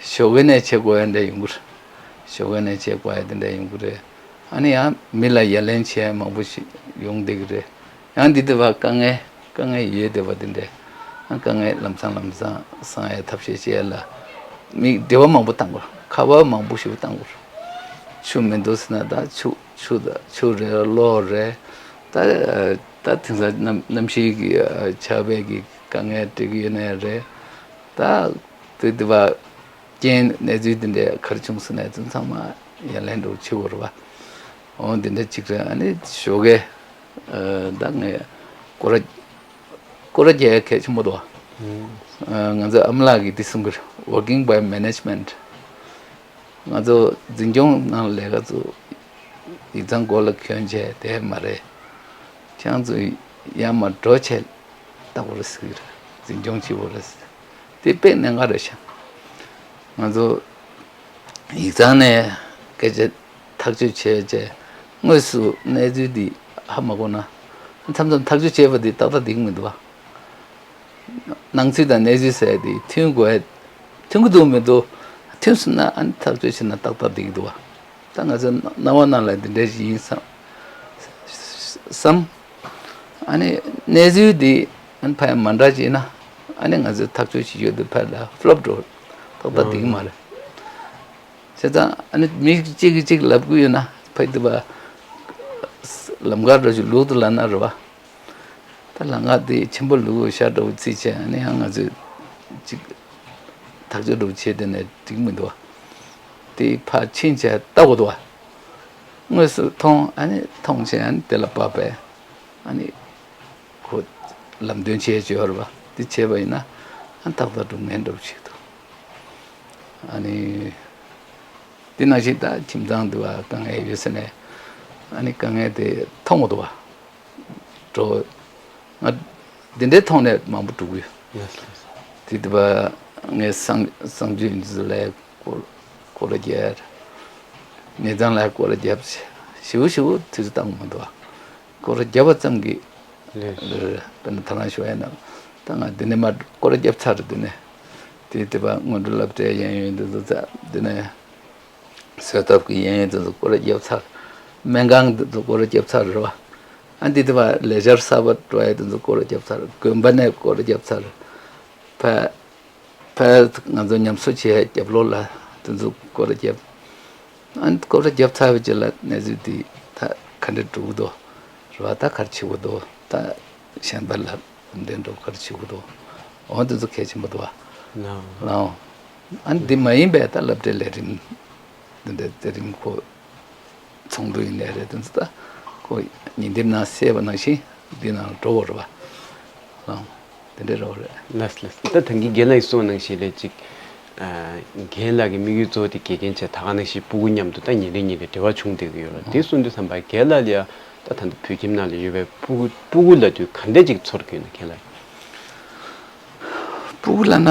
ཞོགས་ཀས་ནས་བྱེད་དགོས་ཡ་འདྲ་ཡོང་གི་རེད། ཞོགས་ཀས་ནས་བྱེད་དགོས་ཡ་དེ་འདྲ་ཡོང་གི་རེད། ཨ་ནི་ཡང་མི་ལ་ཡ་ལན་བྱེད་ཡ་མང་པོ་ཞིག་ཡོང་བསྡད་ཀྱི་རེད། ཡང་འདི་དེ་བ་དཀའ་ངལ་དཀའ་ངལ་ཡོད་བསྡད་པ་དེ་འདྲ། ཨ་དཀའ་ངལ་ལམ་སང་ལམ་སང་སངས་ཡ་ཐབས་ཤེས་བྱེད་ཡ་ལ་མི་བདེ་བ་མང་པོ་བཏང་དགོས། ཁ་པར་མང་པོ་ཞིག་བཏང་དགོས། ཆུ་མི་འདུག་ཟེར་ན་ད་ཆུ་ཆུ་ད་ཆུ་རེད། གློག་རེད། ད་ད་དེང་སང་གནམ་གནམ་གཤིས་ཀྱི་ཆར་པའི་གི་དཀའ་ངལ་འཕྲད་ཀྱི་ཡོད་ན་ཡང་རེད། ད་དེ་དེ་བ་རྐྱེན་གནས་ཚུལ་འདི་འདྲའི་ག་རེ་བྱུང་སོང་ན་ཚང་མ་ཡ་ལན་འདྲ་བྱེད་དགོས་རེད་བ། འོ་འདི་འདྲ་གཅིག་རེད། ཨ་ནི་ཞོགས་ཀས་ཨ་ད་ངས་སྐོར་ར་སྐོར་ར་རྒྱག་ཡ་གལ་ཆེན་པོ་འདུག་བ། ཨ་ང་ཚོའི་ཨ་མ་ལགས་ཀྱིས་འདི་གསུང་གི་རེད། Working by management། ང་ཚོ་འཛིན་སྐྱོང་ནང་ལས་ཀ་ཚོ་ཡིག་ཚང་མགོ་ལ་གྱོན་བྱས་བསྡད་མ་རེད། ཁྱེད་རང་ཚོ་ཡར་མར་འགྲོ་བྱས་ལྟ་དགོས་རེད་ཟེར་གྱི་རེད། འཛིན་སྐྱོང་བྱེད་དགོས་རེད་ཟེར། དེ་དཔེ་གནད་འགག་རེད་ཤག་ང་ཚོ་ཡིག་ཚང་ནས་སྐད་ཆ་ཐག་གཅོད་བྱས་བྱས་དངོས་སུ་གནས་ཚུལ་འདི་ཧ་མ་གོ་ན། མཚམས་མཚམས་ཐག་གཅོད་བྱས་པ་འདི་ཏག་ཏག་འགྲིག་མི་འདུག་བ། སྣང་ཚུལ་དང་གནས་ཚུལ་ཟེར་ཡ་དེ་མཐུན་དགོས། མཐུན་གྱི་འདུག་མི་འདུག་མཐུན་སོང་ན་ཨ་ནི་ཐག་གཅོད་བྱས་ན་ཏག་ཏག་འགྲིག་གི་འདུག་བ། ད་ང་ཚོ་སྣང་བ་སྣང་ལ་འདི་འདྲ་ཞིག་ཡིན་བསམ། བསམ། ཨ་ནི་གནས་ཚུལ་འདི་ཨ་ནི་ཕར་མ་འདྲ་བྱས་ན་ཨ་ནི་ང་ཚོས་ཐག་གཅོད་བྱེད་རྒྱུ་འདི་ཕར་ལ་ཕི་ལོབ་འགྲོ། ཏག་ཏག་འགྲིག་གི་མ་རེད། བྱས་ཙང་ཨ་ནི་མི་གཅིག་གིས་གཅིག་ལབ་གི་ཡོད་ན་ཕ་གི་འདི་བ་ལམ་ཁ་འགྲོ་ཞིག་ལུག་ཏུ་ལབ་ན་རེད་བ། ད་ལམ་ཁ་དེ་ཆེན་པོ་ལུག་ཤར་འགྲོ་བའི་རྩིས་བྱས་ཨ་ནི་ཡང་ང་ཚོས་གཅིག་ཐག་གཅོད་འགྲོ་བྱས་དེ་ནས་འགྲིག་མི་འདུག་བ། དེ་ཕར་ཕྱིན་བྱས་ལྟ་དགོས་འདུག་བ། དངོས་སུ་མཐོང་ཨ་ནི་མཐོང་བྱས་ཨ་ནི་དེ་ལ་བབས་པས་ཨ་ནི་ཁོ་ལམ་སྟོན་བྱས་བྱས་ཡོད་རེད་བ། དེ་བྱས་པ་ཡིན་ན་ཨ་ནི་ཏག་ཏག་འགྲོ་ངན་འགྲོ་བྱེད་འདུག་ཨ་ནི། དེ་ནང་བཞིན་ད་ཁྱིམ་ཚང་འདི་བ་དཀའ་ངལ་ཡོད་ཟེར་ནས་ཨ་ནི་དཀའ་ངལ་དེ་མཐོང་མི་འདུག་བ། འགྲོ། ང་ འདི་འདྲའི་ཐོག་ནས་མང་པོ་སྒྲུག་གི་ཡོད། དེ་དུས་པ་ངས་གསང་གསང་སྤྱོད་ཡིན་ཚུལ་ལ་སྐོར་སྐོར་ར་རྒྱབ། གནས་ཚང་ལ་སྐོར་ར་རྒྱབ། ཞིབ་ཞིབ་དུས་ཚོད་བཏང་མ་འདུག་སྐོར་ར་རྒྱབ་པ་ཙམ་གྱིས། ལས། དཔེར་ན་ད་རང་ཞུ་ཡ་ན། ད་ང་འདི་ནས་མར་སྐོར་ར་རྒྱབ་ཚར། འདི་ནས་དེ་དུས་པ་སྔོན་འགྲོ་སློབ་གྲྭའི་གཡས་གཡོན་འདི་ཚོ་ཚར། འདི་ནས་བཟོད་ཐབས་ཀྱི་གཡས་གཡོན་འདི་ཚོ་སྐོར་ར་རྒྱབ་ཚར། སྨན་ཁང་འདི་ཚོ་སྐོར་ར་རྒྱབ་ཚར་རེད་བ། ཨ་འདི་དུས་པ་ལས་འཆར་གསར་པ་འགྲོ་ཡ་འདི་ཚོ་སྐོར་ར་རྒྱབ་ཚར། དགོན་པ་ནས་སྐོར་ར་རྒྱབ་ཚར། ཕ་ཕ་ང་ཚོ་ཉམས་གསོ་བྱེད་ཡ་རྒྱབ་ལོགས་ལ་འདི་ཚོ་སྐོར་ར་རྒྱབ། ཨ་ནི་སྐོར་ར་རྒྱབ་ཚར་བའི་རྗེས་ལ་གནས་ཚུལ་འདི་ད་ག་འདྲ་འགྲོ་གི་འདུག་རེད་བ། ད་ག་རེ་བྱེད་དགོས་འདུག་ད་གཞན་པ་ལ་གོམ་བགྲོད་འགྲོ་ག་རེ་བྱེད་དགོས་འདུག་འོ་འདི་ཚོ་གལ་ཆེན་པོ་འདུག་བ། ལའོ། ཨ་ནི་འདི་མ་ཡིན་པའི་ད་སློབ་གྲྭའི་ལས་རིམ་འདི་འདྲ་དེ་རིང་ཁོ་ཚོགས་འདུ་ཡིན་ནའི་རེད། འདི་ཚོ་ད་ཁོ་ཉིན་དེབ་ནང་གསལ་བ་ནང་བཞིན་འདི་ནང་འགྲོ་བ་རེད་བ། ལའོ། དེ་འདྲ་རེད་བ། རེད། ལགས་ལགས། ད་ཐང་གི་རྒན་ལགས་ཀྱིས་གསུངས་ནང་བཞིན་ལས་ཅིག་རྒན་ལགས་ཀྱི་དམིགས་ཡུལ་གཙོ་བོ་དེ་དགེ་རྒན་བྱས། ད་ག་ནང་བཞིན་སྤུ་གུ་མཉམ་དུ་ད་ཉིན་རེ་ཉིན་རེ་འབྲེལ་བ་བྱུང་བསྡད་ཀྱི་ཡོད་རེད། དེ་གསུང་དུས་ཙམ་པ་རྒན་ལགས་ལ་ཡ་ད་ད་ལྟ་བོད་ཁྱིམ་ནང་ལ་ཡོད་པའི་སྤུ་གུ་སྤུ་གུ་ལབ་དུས་ག་འདྲ་ཅིག་ཚོར་གྱི་ཡོད་ན། རྒན་ལགས། སྤུ་གུ་ལབ་ན།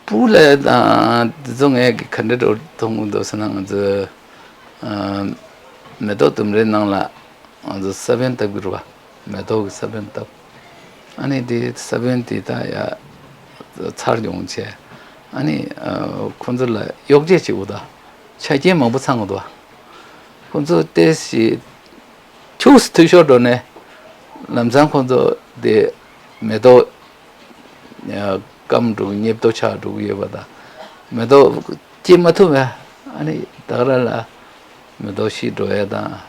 སྤུ་གུ་ལབ་ཡ་དང་དེ་ཚོ་ངས་གི་ག་འདྲ་འདྲ་མཐོང་གི་འདུག་ཟེར་ན། ང་ཚོ་མེ་ཏོག་ལྡུམ་རའི་ནང་ལ་ང་ཚོ་ས་བོན་བཏབ་ཀྱི་རེད་བ། མེ་ཏོག་གི་ས་བོན་བཏབ། ཨ་ནི་དེ་ས་བོན་དེ་ད་ཡ་ཚར་ཡོང་བྱས། ཨ་ནི་ཁོ་ཚོ་ལ་གཡོག་བྱེད་བྱེད་དགོས་ད། ཆ་རྐྱེན་མང་པོ་ཚང་དགོས་ད། ཁོ་ཚོ་ཏོག་ཙམ་ཁྱུག་ཙམ་འཐུས་ཤོར་འགྲོ་ནས་ལམ་སང་ཁོ་ཚོ་དེ་མེ་ཏོག་སྐམ་འགྲོ། མཉེས་པོ་ཆགས་འགྲོ་གི་ཡོད་པ་དང་། མེ་ཏོག་སྐྱེ་མ་ཐུབ་པས། ཨ་ནི་ད་ག་རང་ལ་མེ་ཏོག་ཤི་འགྲོ་ཡ་དང་།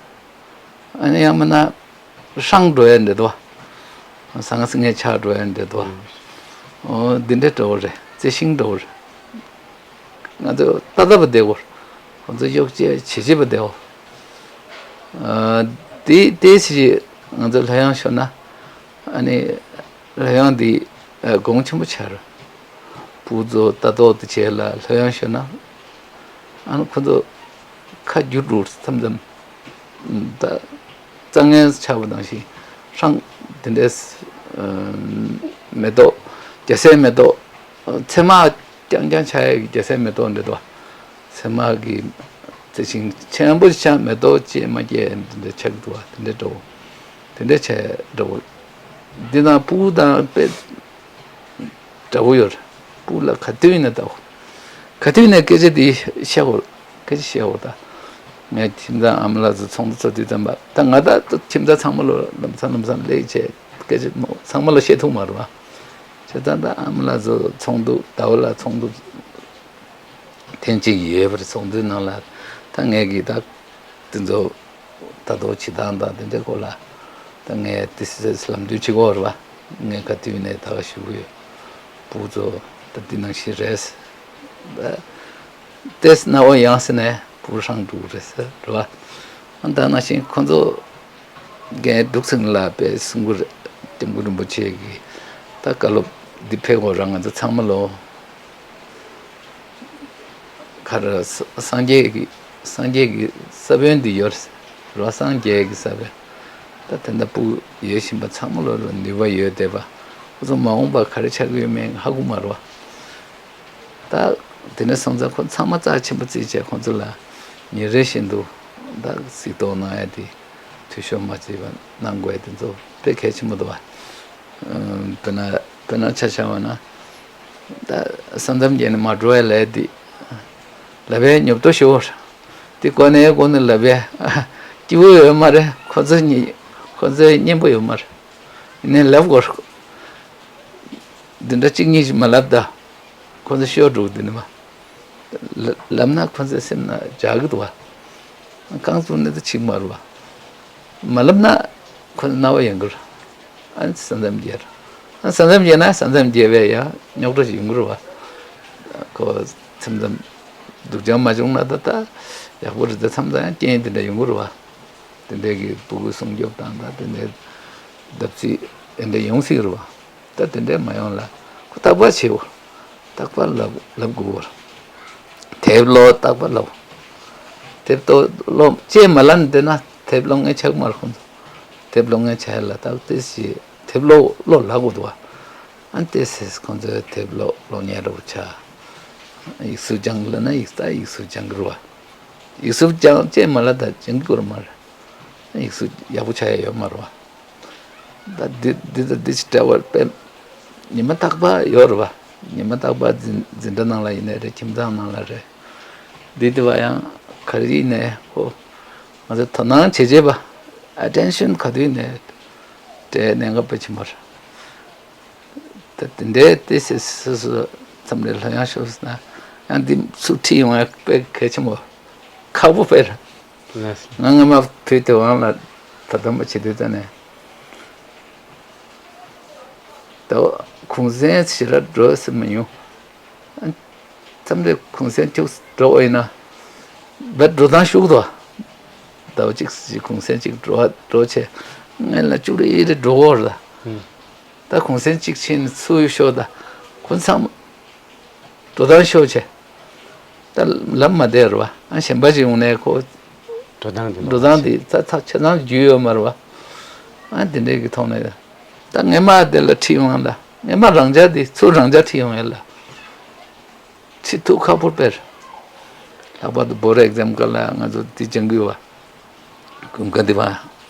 ཨ་ནི་ཡང་མིན་ན་ཧྲང་འགྲོ་ཡ་འདྲ་འདུག་ཟང་ཟིང་ངེ་ཆགས་འགྲོ་ཡ་འདྲ་འདུག་འོ་འདི་འདྲ་འདྲ་བོ་རེད། རྩི་ཤིང་འདྲ་བོ་རེད། ང་ཚོ་ཏག་ཏག་པ་བསྡད་དགོས། ཁོང་ཚོ་གཡོག་བྱེད་བྱེད་བྱེད་པ་བསྡད་དགོས། ཨ་དེ་དེ་ཕྱིར་ང་ཚོ་ལྷོད་ཡངས་ཤོར་ན། ཨ་ནི་ལྷོད་ཡངས་འདི་ཨ་གོང་ཆེན་པོ་ཆགས་རེད། སྤུ་གུ་ཚོ་ལྟ་རྟོག་དེ་བྱས་ལ་ལྷོད་ཡངས་ཤོར་ན། ཨ་ནི་ཁོ་ཚོ་ཁ་འགྱུར་འགྲོ་མཚམས་མཚམས། ད་རྩྭ་ངན་ཆགས་པ་ནང་བཞིན་ཧྲང་དེ་འདྲས། ཨ་མེ་ཏོག་རྒྱ་སེ་མེ་ཏོག་ཚེར་མ་རྐྱང་རྐྱང་ཆགས་ཡ་གི་རྒྱ་སེ་མེ་ཏོག་འདྲ་འདུག་ཚེར་མ་གི་རྩི་ཤིང་ཆེན་པོ་ཆགས། མེ་ཏོག་སྐྱེས་མ་སྐྱེས་དེ་འདྲ་ཆགས་འདུག་བ། དེ་འདྲ་འདྲ་བོ། དེ་འདྲ་བྱས་འདྲ་བོ། འདི་ནང་སྤུ་གུ་དང་དཔེ་འདྲ་བོ་ཡོད་རེད། སྤུ་གུ་ལ་ག་དུས་ཡིན་ན་ལྟ་འོ། ག་དུས་ཡིན་ན་སྐད་ཆ་འདི་བཤད་འོ། སྐད་ཆ་བཤད་འོ། ད་ངས་ཁྱིམ་ཚང་ཨ་མ་ལགས་ཚོ་ཚོགས་འདུ་ཚོགས་དུས་ཙམ་པ། ད་ང་ད་ཁྱིམ་ཚང་ཚང་མ་ལོ་ལམ་སང་ལམ་སང་སླེབས་བྱས་སྐད་ཆ་མོ་ཚང་མ་ལོ་བཤད་ཐུབ་མ་རེད་བ། བྱས་ཙང་ད་ཨ་མ་ལགས་ཚོ་ཚོགས་འདུ་ཟླ་བ་ལ་ཚོགས་འདུ་ཐེངས་གཅིག་ཡོད་པ་རེད། ཚོགས་འདུའི་ནང་ལ་ད་ངས་གི་ད་དེ་ཚོ་ལྟ་རྟོག་བྱེད་སྟངས་དང་དེ་འདྲའི་སྐོར་ལ་ད་ངས་དེ་སྲིད་ལམ་སྟོན་བྱེད་ཀྱི་ཡོད་རེད་བ། ངས་ག་དུས་ནས་ད་ག་ཞུ་གི་ཡོད། སྤུ་གུ་ཚོ་ད་འདི་ནང་བཞིན་རེད། ད་ཏོག་ཙམ་རྣ་བ་ཡངས་ཟེར་ནས་སྤུ་གུ་ཧྲང་འགྲོ་གི་རེད་ཟེར་རེད་བ། ཨ་ད་ནང་བཞིན་ཁོ་ཚོ་རྒན་འབྲུག་སེང་ལགས་དཔེ་གསུང་གི་རེད། སྐྱབས་མགོན་རིན་པོ་ཆེ་གིས་ད་བཀའ་སློབ་འདི་ཕེབས་འོ་རང་ང་ཚོ་ཚང་མ་ལོ། ག་རེ། ས་སངས་རྒྱས་ཀྱི་སངས་རྒྱས་ཀྱི་ས་བོན་འདི་ཡོད་རེད། སངས་རྒྱས་ཀྱི་ས་བོན། ད་དེ་འདྲ་སྤུ་གུ་ཡོད་བཞིན་པ་ཚང་མ་ལོ་ལ་ནུས་པ་ཡོད་བསྡད་པ། ཁོ་ཚོ་མ་འོངས་པ་ག་རེ་ཆགས་ཀྱི་ཡོད་མེད་ཧ་གོ་མ་རེད་བ། ད་དེ་འདྲ་སོང་ཙང་ཁོ་ཚང་མ་རྩ་ཆེན་པོ་བརྩིས་བྱས་ཁོ་ཚོ་ལ་ཉིན་རེ་བཞིན་དུ་ད་གཟིགས་རྟོག་གནང་ཡ་དེ། འཐུས་ཤོར་མ་བྱས་པ་གནང་དགོས་དེ་ཚོ་དཔེ་གལ་ཆེན་པོ་འདུག་བ། ཨ་དཔེར་ན་དཔེར་ན་ཆ་བཞག་པ་ན། ད་ས་མཚམས་བརྒལ་ནས་མ་འགྲོ་བའི་ལས་དེ་ལབ་པའི་ཉོབ་ཏོ་ཞུ་བར། དེ་གོ་ནས་གོ་ནས་ལབ་པའི་སྐྱིད་པོ་ཡོད་མ་རེད། ཁོ་ཚོ་གཉིས་ཁོ་ཚོའི་སྙན་པོ་ཡོད་མ་རེད། ཡིན་ནའི་ལབ་དགོས། འདི་འདྲ་གཅིག་གཉིས་ཤིག་མ་ལབ་ད། ཁོ་ཚོ་ཤོར་འགྲོ་གི་འདུག་ནི་མ། ལ་ལབ་ན་ཁོ་ཚོའི་སེམས་ན་འཇགས་ཀྱི་འདུག་བ། རྐང་བཙུགས་ནས་ད་ཕྱིན་མ་རུ་བ། མ་ལབ་ན་ཁོ་ཚོ་རྣ་བ་ཡང་གི་རུ། ཨ་ནི་ས་མཚམས་བརྒལ། ཨ་ས་མཚམས་བརྒལ་ན་ས་མཚམས་བརྒལ་བའི་ཡང་རྙོག་དྲ་ཞིག་ཡོང་གི་རུ་བ། ཁོ་མཚམས་མཚམས་སྡུག་ཅག་མ་བྱུང་ན་ད་ད་ཡག་པོ་རེད། ད་མཚམས་མཚམས་ཡང་རྐྱེན་དེ་འདྲ་ཡོང་གི་རུ་བ། དེ་འདྲའི་གི་སྤུ་གུ་སྲུང་སྐྱོབ་དང་ད་དེ་འདྲའི་བརྡབ་གསིག་དེ་འདྲ་ཡོང་སྲིད་རུ་བ། ད་དེ་འདྲས་མ་ཡོང་ལ་ཁོ་རྟག་པར་བྱེད་འོ། རྟག་པར་ལབ་ལབ་དགོས་འོ། དེབ་ཀློག་རྟག་པར་ལབ། དེབ་ཏོ་ཀློག་ཅེས་མ་ལབ་ནས་བསྡད་ན་དེབ་ཀློག་མཁན་ཆགས་མ་རེད་ཁོང་ཚོ། དེབ་ཀློག་མཁན་ཆགས་ལ་ཏག་ཏིག་ཞིག་ དེབ་ཀློག་ཀློག་ལབ་དགོས་འདུག་བ། ཨ་ནི་དེ་སེ་ཁོང་ཚོས་དེབ་ཀློག་ཀློག་མཁན་འདྲ་པོ་ཆགས། ཡིག་གཟུགས་སྦྱང་ལབ་ན་ཡིག་ད་ཡིག་གཟུགས་སྦྱང་གི་རེད་བ། ཡིག་གཟུགས་སྦྱང་ཅེས་མ་ལབ་ད་སྦྱང་གི་རེད་མ་རེད། ཡིག་གཟུགས་ཡག་པོ་ཆགས་ཡ་ཡོད་མ་རེད་བ། ད་འདི་འདི་དང་འདི་ཅི་འདྲ་བར་དཔེ་ཉི་མ་རྟག་པར་ཡོད་རེད་བ། ཉི་མ་རྟག་པར་འཛིན་འཛིན་གྲྭ་ནང་ལ་ཡིན་ནའི་རེད། ཁྱིམ་ཚང་ནང་ལ་རེད། འདི་འདི་བ་ཡང་ག་རེ་ཡིན་ནའི་ཁོ་ང་ཚོ་དོ་སྣང་བྱེད་བྱེད་པ། ཨ་ཊེན་ཤན་ག་དུས་ནས་སྤྲད་གནད་འགག་དཔེ་ཆེན་པོ་རེད། ད་དེ་འདྲའི་ཏི་སི་སི་སོ་སོ་མཚམས་རེ་ལྷོད་ཡངས་ཤོར་སོང་ན་ཡང་འདི་ཚུར་ཁྲིད་ཡོང་ཡ་དཔེ་གལ་ཆེན་པོ་ཁག་པོ་དཔེ་རེད། ལགས་སོ། ང་སྔ་མ་བོད་དེ་དབང་ལ་ད་དམ་པ་བྱེད་དུས་ད་ནས་ད་གུང་སེང་ཞེ་དྲག་འགྲོ་སྲིད་མ་མྱོང་། མཚམས་རེ་གུང་སེང་ཁྱུག་འགྲོ་བ་ཡིན་ན་བད་འགྲོ་སྟངས་ཤུགས་དོ། ཟླ་བ་གཅིག་གཅིག་གུང་སེང་གཅིག་འགྲོ་བ་འགྲོ་ཆེ་ངས་ལ་ཅུག་རེ་ཡི་རེ་འགྲོ་གོ་ར། ད་གུང་སེང་གཅིག་ཕྱིན་ཚུར་ཤོག་ད་ཁོ་ཚང་འགྲོ་སྟངས་ཤོག་ཆེ། ད་ལམ་མ་བདེ་ར་བ་ཨ་གཞན་པ་ཞིག་ཡོང་ནས་ཁོ་འགྲོ་སྟངས་དེ་འགྲོ་སྟངས་དེ་ད་ཚ་ཆ་ཚང་རྒྱུས་ཡོད་མ་ར་བ། ཨ་དེ་འདྲས་ཀྱི་ཐོག་ནས་ད་ངས་མ་དེ་ལ་ཁྲིད་ཡོང་ལ་ངས་མ་རང་ཅག་དེ་ཚུར་རང་ཅག་ཁྲིད་ཡོང་ཡ་ལ། ཁྲིད་ཐུབ་ཁག་པོ་དཔེར། ལྷག་པར་དུ་བོར་ཨེག་ཛམ་སྐབས་ལ་ང་ཚོ་འདི་སྦྱང་གི་ཡོད་པ། ཀུན་དགའ་འདི་པ་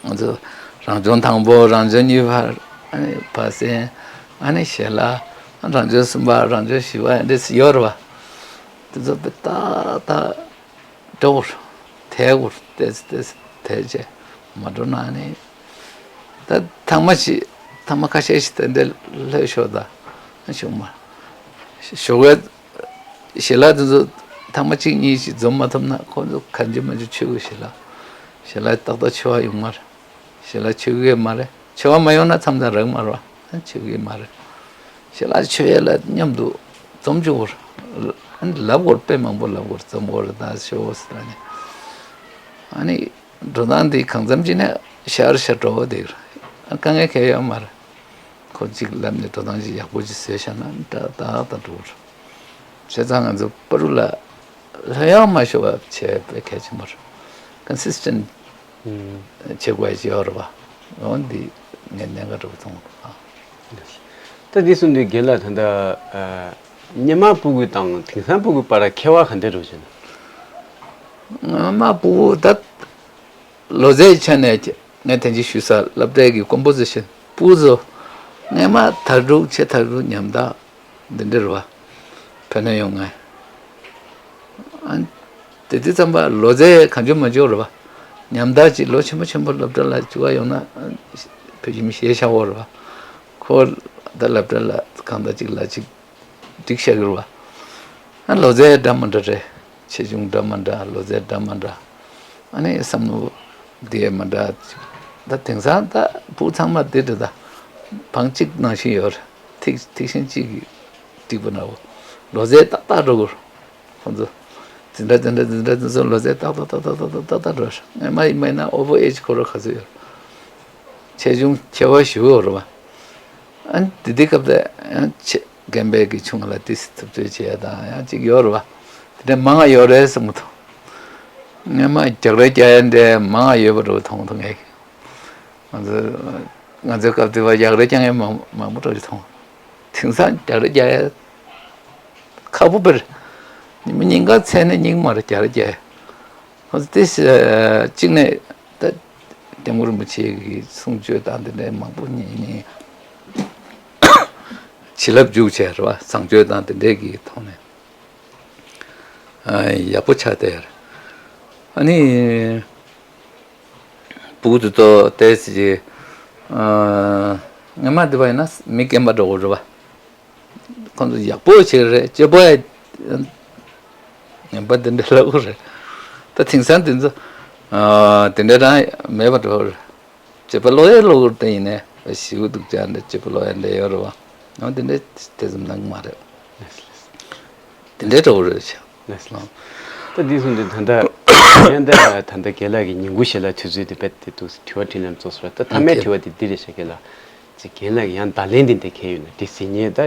ང་ཚོ་རང་སྦྱོང་དང་པོ་རང་སྦྱོང་གཉིས་པ་ཨ་ནི་བ་སེན་ཨ་ནི་ཞལ་ལག་རང་སྦྱོང་གསུམ་པ་རང་སྦྱོང་བཞི་པ་འདི་ཡོད་རེད་པ། དེ་ཚོ་དཔེ་ཏག་ཏག་འགྲོ་དགོས་དལ་དགོས་ཏེ་ཏེ་དལ་བྱས་མ་འགྲོ་ན་ནི། ད་ཐེངས་མ་ཞིག་ཐེངས་མ་ཁ་ཤས་ཤིག་ད་འདི་ལྷོད་ཤོག་ད་ཞུགས་མ་ཞོགས་པའི་ཞལ་ལག་དེ་ཚོ་ཐེངས་མ་གཅིག་གཉིས་ཤིག་འཛོམས་མ་ཐུབ་ན་ཁོ་ཚོ་གང་ཅི་མ་ཅི་མཆོད་དགོས་ཞལ་ལག་ཞལ་ལག་ཏག་ཏག་མཆོད་པ་ཡོང་མ་རེད། ཞལ་ལག་མཆོད་ཀྱི་མ་རེད། མཆོད་པ་མ་ཡོང་ན་མཚམས་མཚམས་རག་མ་རེད་པ། མཆོད་ཀྱི་མ་རེད། ཞལ་ལག་མཆོད་ཡས་ལ་མཉམ་དུ་འཛོམས་བཅུག་གོ། ཨ་ནི་ལབ་དགོས་དཔེ་མང་པོ་ལབ་དགོས་འཛོམས་དགོས་རེད་ད་ཤོག་ཟེར་ནས། ཨ་ནི་འགྲོ་སྟངས་འདི་གང་འཚམ་ཅིག་ནས་ཤར་ཤར་འགྲོ་བ་འདི་རེད། དཀའ་ངལ་གང་ཡང་ཡོད་མ་རེད། ཁོ་གཅིག་ལབ་ནས་འགྲོ་སྟངས་ཅིག་ཡག་པོ་ཅིག་བཟོས་བཞག་ན་ཏག་ཏག་ཏག་འགྲོ་གི་རེད། བྱས་ཙང་ང་ཚོ་པ་རུ་ལ་ལྷོད་ཡངས་མ་ཤོར་བ་བྱས་པའི་གལ་ཆེན་པོ་རེད། ཀོན་སིས་ཊེན་ཊི་བྱེད་དགོས་ཡ་ཅིག་ཡོད་རེད་པ། འོ་འདི་ངས་གནད་འགག་འདྲ་པོ་མཐོང་གི་འདུག་ཨ། ད་འདི་གསུངས་དུས་རྒན་ལགས་ད་ལྟ་ཨ་སྔོན་མ་སྤུ་གུ་དང་དེང་སང་སྤུ་གུ་བར་ཁྱད་པར་ག་འདྲ་འདུག་ཟེར་ན། སྔོན་མ་སྤུ་གུ་ད་ལོ་ཙཱའི་ཆ་ནས་ངས་དེ་རིང་ཞུས་ས་སློབ་གྲྭའི་གི་ཀོམ་པོ་ཟི་ཤན་སྤུ་གུ་ཚོ་སྔོན་མ་དར་ཕྲུག་ཆེ་དར་ཕྲུག་ཉམ་ཐག་འདི་འདྲ་རེད་པ། ཕན་ནུས་ཡོང་ངེས། ཨ་དེ་དུས་ཙམ་པ་ལོ་ཙཱ་གང་བྱུང་མང་བྱུང་རེད་པ། ཉམ་ཐག་ཅིག་ལོ་ཆེན་པོ་ཆེན་པོ་སློབ་གྲྭ་ལ་བཅུག་པ་ཡོང་ན་ཨ་བོད་ཁྱིམ་གཞིས་ཆགས་པོ་རེད་པ། ཁོ་ད་སློབ་གྲྭ་ལ་གང་ལྟར་ཅིག་ལ་ཅིག་འགྲིག་བཞག་གི་རེད་པ། ཨ་ལོ་ཙཱ་འདྲ་མི་འདྲ་རེད། ཆེ་ཆུང་འདྲ་མི་འདྲ་ལོ་ཙཱ་འདྲ་མི་འདྲ། ཨ་ནི་བསམ་བློ་འདི་ཡང་མི་འདྲ། ད་དེང་སང་ད་སྤུ་གུ་ཚང་མ་འདི་འདྲ་ད་བང་གཅིག་ནང་བཞིན་ཡོད་རེད། ཐིག་ཐིག་ཤིང་གཅིག་གིས་བསྒྲིགས་པ་འདྲ་བོ། ལོ་ཙཱ་ཏག་ཏག་འགྲོ་གི་རེད། ཁོང་ཚོ་འཛིན་གྲྭ་འཛིན་གྲྭ་འཛིན་གྲྭ་འཛིན་ཚོ་ལོ་ཙཱ་ཏག་ཏག་ཏག་ཏག་ཏག་ཏག་ཏག་འགྲོ་རེད། སྔོན་མ་ཡིན་པ་ཡིན་ན་ཨོ་བར་ཨེ་ཇི་ཁོ་རང་ག་ཚོད་ཡོད་རེད། ཆེ་ཆུང་ཁྱད་པར་ཞེ་པོ་ཡོད་རེད་པ། ཨ་ནི་དེ་དུས་སྐབས་དེ་ཡང་ཆེ་རྒན་པའི་གི་ཆུང་ལ་ཏོག་ཙམ་ཐུབ་ཚོད་བྱེད་ཡ་དང་ཡང་གཅིག་ཡོད་རེད་པ། དེ་འདྲ་མང་ང་ཡོད་རེད་བསམ་གི་འདུག་སྔོན་མ་རྒྱག་རེས་རྒྱག་ཡ་འདྲ་མང་ང་ཡོད་པ་འདྲ་བོ་མཐོང་གི་འདུག་ངས། ང་ཚོ་ང་ཚོའི་སྐབས་དེ་བར་རྒྱག་རེས་རྒྱག་མཁན་མང་མང་པོ་འདྲ་བོ་ཞིག་མཐོང་། དེང་སང་རྒྱག་རེས་རྒྱག་ཡ་ཁག་པོ་དཔེར། ཉི་མ་ཉིན་གང་མཚན་ནས་སྙིང་མ་རེད་རྒྱག་རེས་རྒྱག་ཡ། ང་ཚོ་དེ་གཅིག་ནས་ད་སྐྱབས་མགོན་རིན་པོ་ཆེ་གི་གསུང་ཆོས་དང་དེ་འདྲའི་མང་པོ་ཉན་ཉན། བྱིན་རླབས་འཇུག་བྱས་རེད་པ། བཟང་སྤྱོད་དང་དེ་འདྲའི་གི་ཐོག་ནས་ཨ་ཡག་པོ་ཆགས་བསྡད་ཡོད་རེད། ཨ་ནི། སྤུ་གུ་དེ་ཚོ་ཏོག་ཙམ་ཅིག་ཨ་སྔོན་མ་དེ་བ་ཡིན་ན་མི་རྒན་པ་འདྲ་བོ་རེད་པ། ཁོང་ཚོ་ཡག་པོ་བྱེད་ཀྱི་རེད་སྤྱོད་པ་ཡ་ངན་པ་དེ་འདྲ་ལབ་ཀྱི་རེད། ད་དེང་སང་དེ་ཚོ་ཨ་དེ་འདྲ་རང་མེད་པ་འདྲ་བོ་རེད། སྤྱོད་པ་ལོག་ཡ་ལོག་གི་རེད་ད་ཡིན་ནའི་ཞེ་པོ་སྡུག་ཅག་འདྲ་སྤྱོད་པ་ལོག་ཡ་འདྲ་ཡོད་རེད་པ། ཡང་དེ་འདྲ་དེ་ཙམ་གནང་གི་མ་རེད། དེ་འདྲའི་འདྲ་བོ་རེད་ཤག་ལགས་སོ། ད་འདི་སོང་དུས་ད་ལྟ་ཡང་ད་ད་ལྟ་རྒན་ལགས་ཀྱི་ཉིན་གུང་ཞལ་ལག་དུས་ཚོད་དེ་རྦད་དེ་འདུག་དྲི་བ་དྲིས་ལན་རྫོགས་སོང་ར། ད་མཐའ་མའི་དྲི་བ་དེ་འདི་རེད་ཤག་རྒན་ལགས། ཅིག་རྒན་ལགས་ཀྱིས་ཡང་བརྡ་ལན་དེ་འདྲ་འཁེལ་ཡོད་ན་དེ་ཟིན་ཉེ་ད་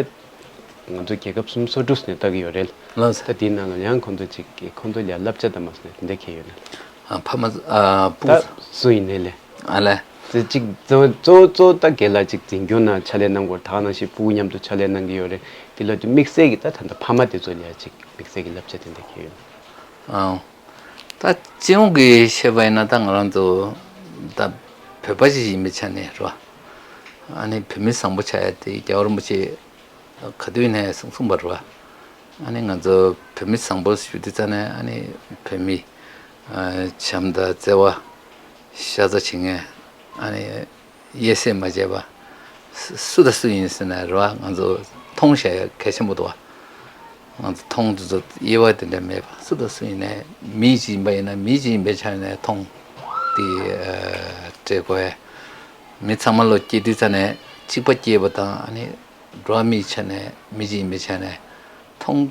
ང་ཚོ་རྒྱལ་ཁབ་སོ་སོ་སོ་འདུག་ནས་ལྟ་གི་ཡོད་རེད། ལགས་སོ། ད་དེའི་ནང་ལ་ཡང་ཁོང་ཚོ་ཅིག་གིས་ཁོང་ཚོ་ལ་ཡ་བསླབ་བྱ་དང་མ་སོང་ནས་དེ་འདྲ་འཁེལ་ཡོད་ན། ཨ་ཕ་མ་ཨ་སྤུ་ད་སུ་ཡིན་ནའི་ལས། ཨ་ལས། དེ་གཅིག་གཙོ་བོ་གཙོ་བོ་གཙོ་བོ་ད་རྒན་ལགས་གཅིག་འཛིན་སྐྱོང་ནང་ཕྱག་ལས་གནང་དགོས། ད་ག་ནང་བཞིན་ཕྲུ་གུ་མཉམ་དུ་ཕྱག་ལས་གནང་གི་ཡོད་རེད། དེ་ལ་དུ་དམིགས་བསལ་གྱི་ད་ད་ལྟ་ཕ་མ་དེ་ཚོ་ལ་ཡ་གཅིག་དམིགས་བསལ་གྱི་བསླབ་བྱ་དེ་འདྲ་གལ་ཡོད། ཨང་། ད་སྤྱི་ཡོངས་ཀྱི་བཤད་པ་ཡིན་ན་ད་ང་རང་ཚོ་ད་བོད་པ་ཞིག་ཡིན་པའི་ཆ་ནས་རེད་བ། ཨ་ནི་བོད་མི་བཟང་པོ་ཆགས་ཡ་དེ་རྒྱལ་བ་རིན་པོ་ཆེ་ག་དུས་ནས་གསུངས་གསུངས་པ་རེད་བ། ཨ་ནི་ང་ཚོ་བོད་མི་བཟང་པོ་ཞུ་དུས་ཙ་ནས་ཨ་ནི་བོད་མི་བྱམས་དང་བརྩེ་བ་ཤ་ཚ་བྱེད་མཁན། ཨ་ནི་གཡས་ཟེར་མ་བྱས་པ། སུ་སུ་དང་སུ་ཡིན་ཟེར་ན་རེད་བ། ང་ཚོ་མཐོང་བྱ་ཡ་གལ་ཆེན་པོ་འདུག་བ། ང་ཚོ་མཐོང་དུས་ཚོད་དབྱེ་བ་དེ་འདྲ་མེད་པ། སུ་དང་སུ་ཡིན་ནའི་མི་གཅིག་ཡིན་པ་ཡིན་ན་མི་གཅིག་ཡིན་པའི་ཆ་ནས་མཐོང་དེ་སྤྲད་དགོས། མི་ཚང་མ་ལོ་སྐྱེས་དུས་ཙ་ནས་གཅིག་པ་སྐྱེས་པ་དང་ཨ་ནི་འགྲོ་བ་མིའི་ཆ་ནས་མི་གཅིག་ཡིན་པའི་ཆ་ནས་མཐོང་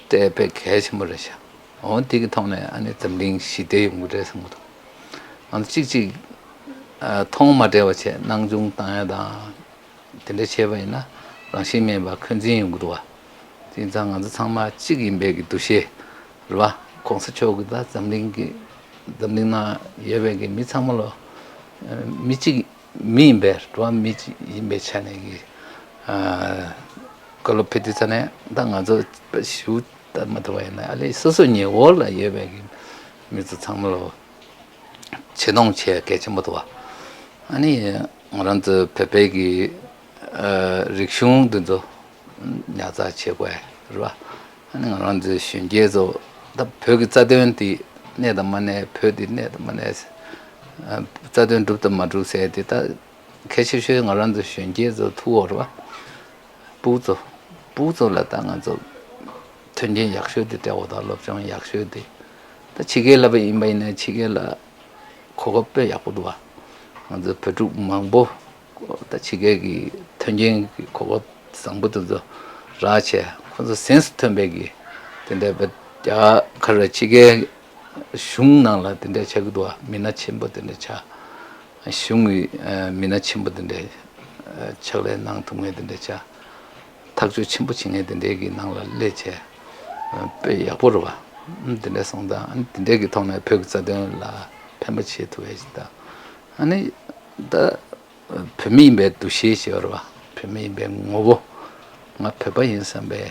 སྤྲད་དཔེ་གལ་ཆེན་པོ་རེད་ཤག་འོ་དེ་གི་ཐོག་ནས་ཨ་ནི་འཛམ་གླིང་ཞི་བདེ་ཡོང་གི་རེད་བསམ་གི་འདུག་ང་ཚོ་གཅིག་གཅིག་མཐོང་མ་སྤྲད་པ་བྱས་སྣང་ཆུང་བཏང་ཡ་དང་། དེ་འདྲ་བྱས་པ་ཡིན་ན་རང་བཞིན་མེད་པར་འཁོན་འཛིན་ཡོང་གི་འདུག་བ། དེ་ཡིན་ཙང་ང་ཚོ་ཚང་མ་གཅིག་ཡིན་པའི་གི་འདུ་ཤེས་རེད་བ། གོང་ས་མཆོག་གི་ད་འཛམ་གླིང་གི་འཛམ་གླིང་ནང་ཡོད་པའི་གི་མི་ཚང་མ་ལོ་མི་གཅིག་མི་ཡིན་པའི་འགྲོ་བ་མི་གཅིག་ཡིན་པའི་ཆ་ནས་གི་བཀའ་སློབ་ཕེབས་དུས་ཙ་ནས་ད་ང་ཚོ་ཞུ་ད་མ་ཐུབ་པ་ཡིན་ན་ཨ་ལེ་སོ་སོ་ཉེ་འོག་ལ་ཡོད་པའི་གི་མི་ཚོ་ཚང་མ་ལོ། ཆེ་མཐོང་བྱེད་ཡ་གལ་ཆེན་པོ་འདུག་བ། ཨ་ནི་ང་རང་ཚོ་བོད་པའི་གི་ཨ་རིག་གཞུང་འདི་ཚོ་ཉར་ཚགས་བྱེད་དགོས་རེད་བ། ཨ་ནི་ང་རང་ཚོའི་གཞོན་སྐྱེས་ཚོ་ད་བོད་ཀྱི་རྩ་དོན་དེ་གནས་དང་མ་གནས། བོད་དེ་གནས་དང་མ་གནས། ཨ་རྩ་དོན་འགྲུབ་དང་མ་འགྲུབ་ཟེར་དེ་ད་གལ་ཆེ་ཤོས་ང་རང་ཚོ་གཞོན་སྐྱེས་ཚོ་ཐུག་ཡོད་རེད་བ། ཕྲུ་གུ་ཚོ་ཕྲུ་གུ་ཚོ་ལ་ད་ང་ཚོ་མཐུན་རྐྱེན་ཡག་ཤོས་དེ་སྤྲད་དགོས། ད་སློབ་སྦྱོང་ཡག་ཤོས་དེ་ད་ཕྱི་རྒྱལ་ལ་བ་ཡིན་པ་ཡིན་ན་ཕྱི་རྒྱལ་ལ་གོ་སྐབས་དཔེ་ཡག་པོ་འདུག་བ། ང་ཚོ་བོད་ཕྲུག་མང་པོ་ད་ཕྱི་རྒྱལ་གྱི་མཐུན་རྐྱེན་གྱི་གོ་སྐབས་བཟང་པོ་དེ་ཚོ་རག་བྱས་ཁོ་ཚོ་གཟེངས་སུ་ཐོན་པའི་གི་དེ་འདྲ་བ་རྒྱ་གར་ཕྱི་རྒྱལ་གཞུང་ནང་ལ་དེ་འདྲ་ཆགས་ཀྱི་འདུག་བ། མི་སྣ་ཆེན་པོ་དེ་འདྲ་ཆགས། གཞུང་གི་མི་སྣ་ཆེན་པོ་དེ་འདྲ་ཕྱག་ལས་གནང་ཐུབ་མཁན་དེ་འདྲ་ཆགས། ཐག་གཅོད་ཆེན་པོ་བྱེད་མཁན་དེ་འདྲའི་གི་ནང་ལ་སླེབས་བྱས་དཔེ་ཡག་པོ་རེད་བ། དེ་འདྲ་སོང་ཙང་ཨ་ནི་དེ་འདྲའི་གི་ཐོག་ནས་བོད་ཀྱི་རྩ་དོན་ལ་ཕན་པ་བྱེད་ཐུབ་ཡས་ཅིག་དང་། ཨ་ནི་ད་བོད་མི་ཡིན་པའི་འདུ་ཤེས་ཞིག་ཡོད་རེད་བ། བོད་མི་ཡིན་པའི་ངོ་བོ། ང་བོད་པ་ཡིན་བསམ་པའི་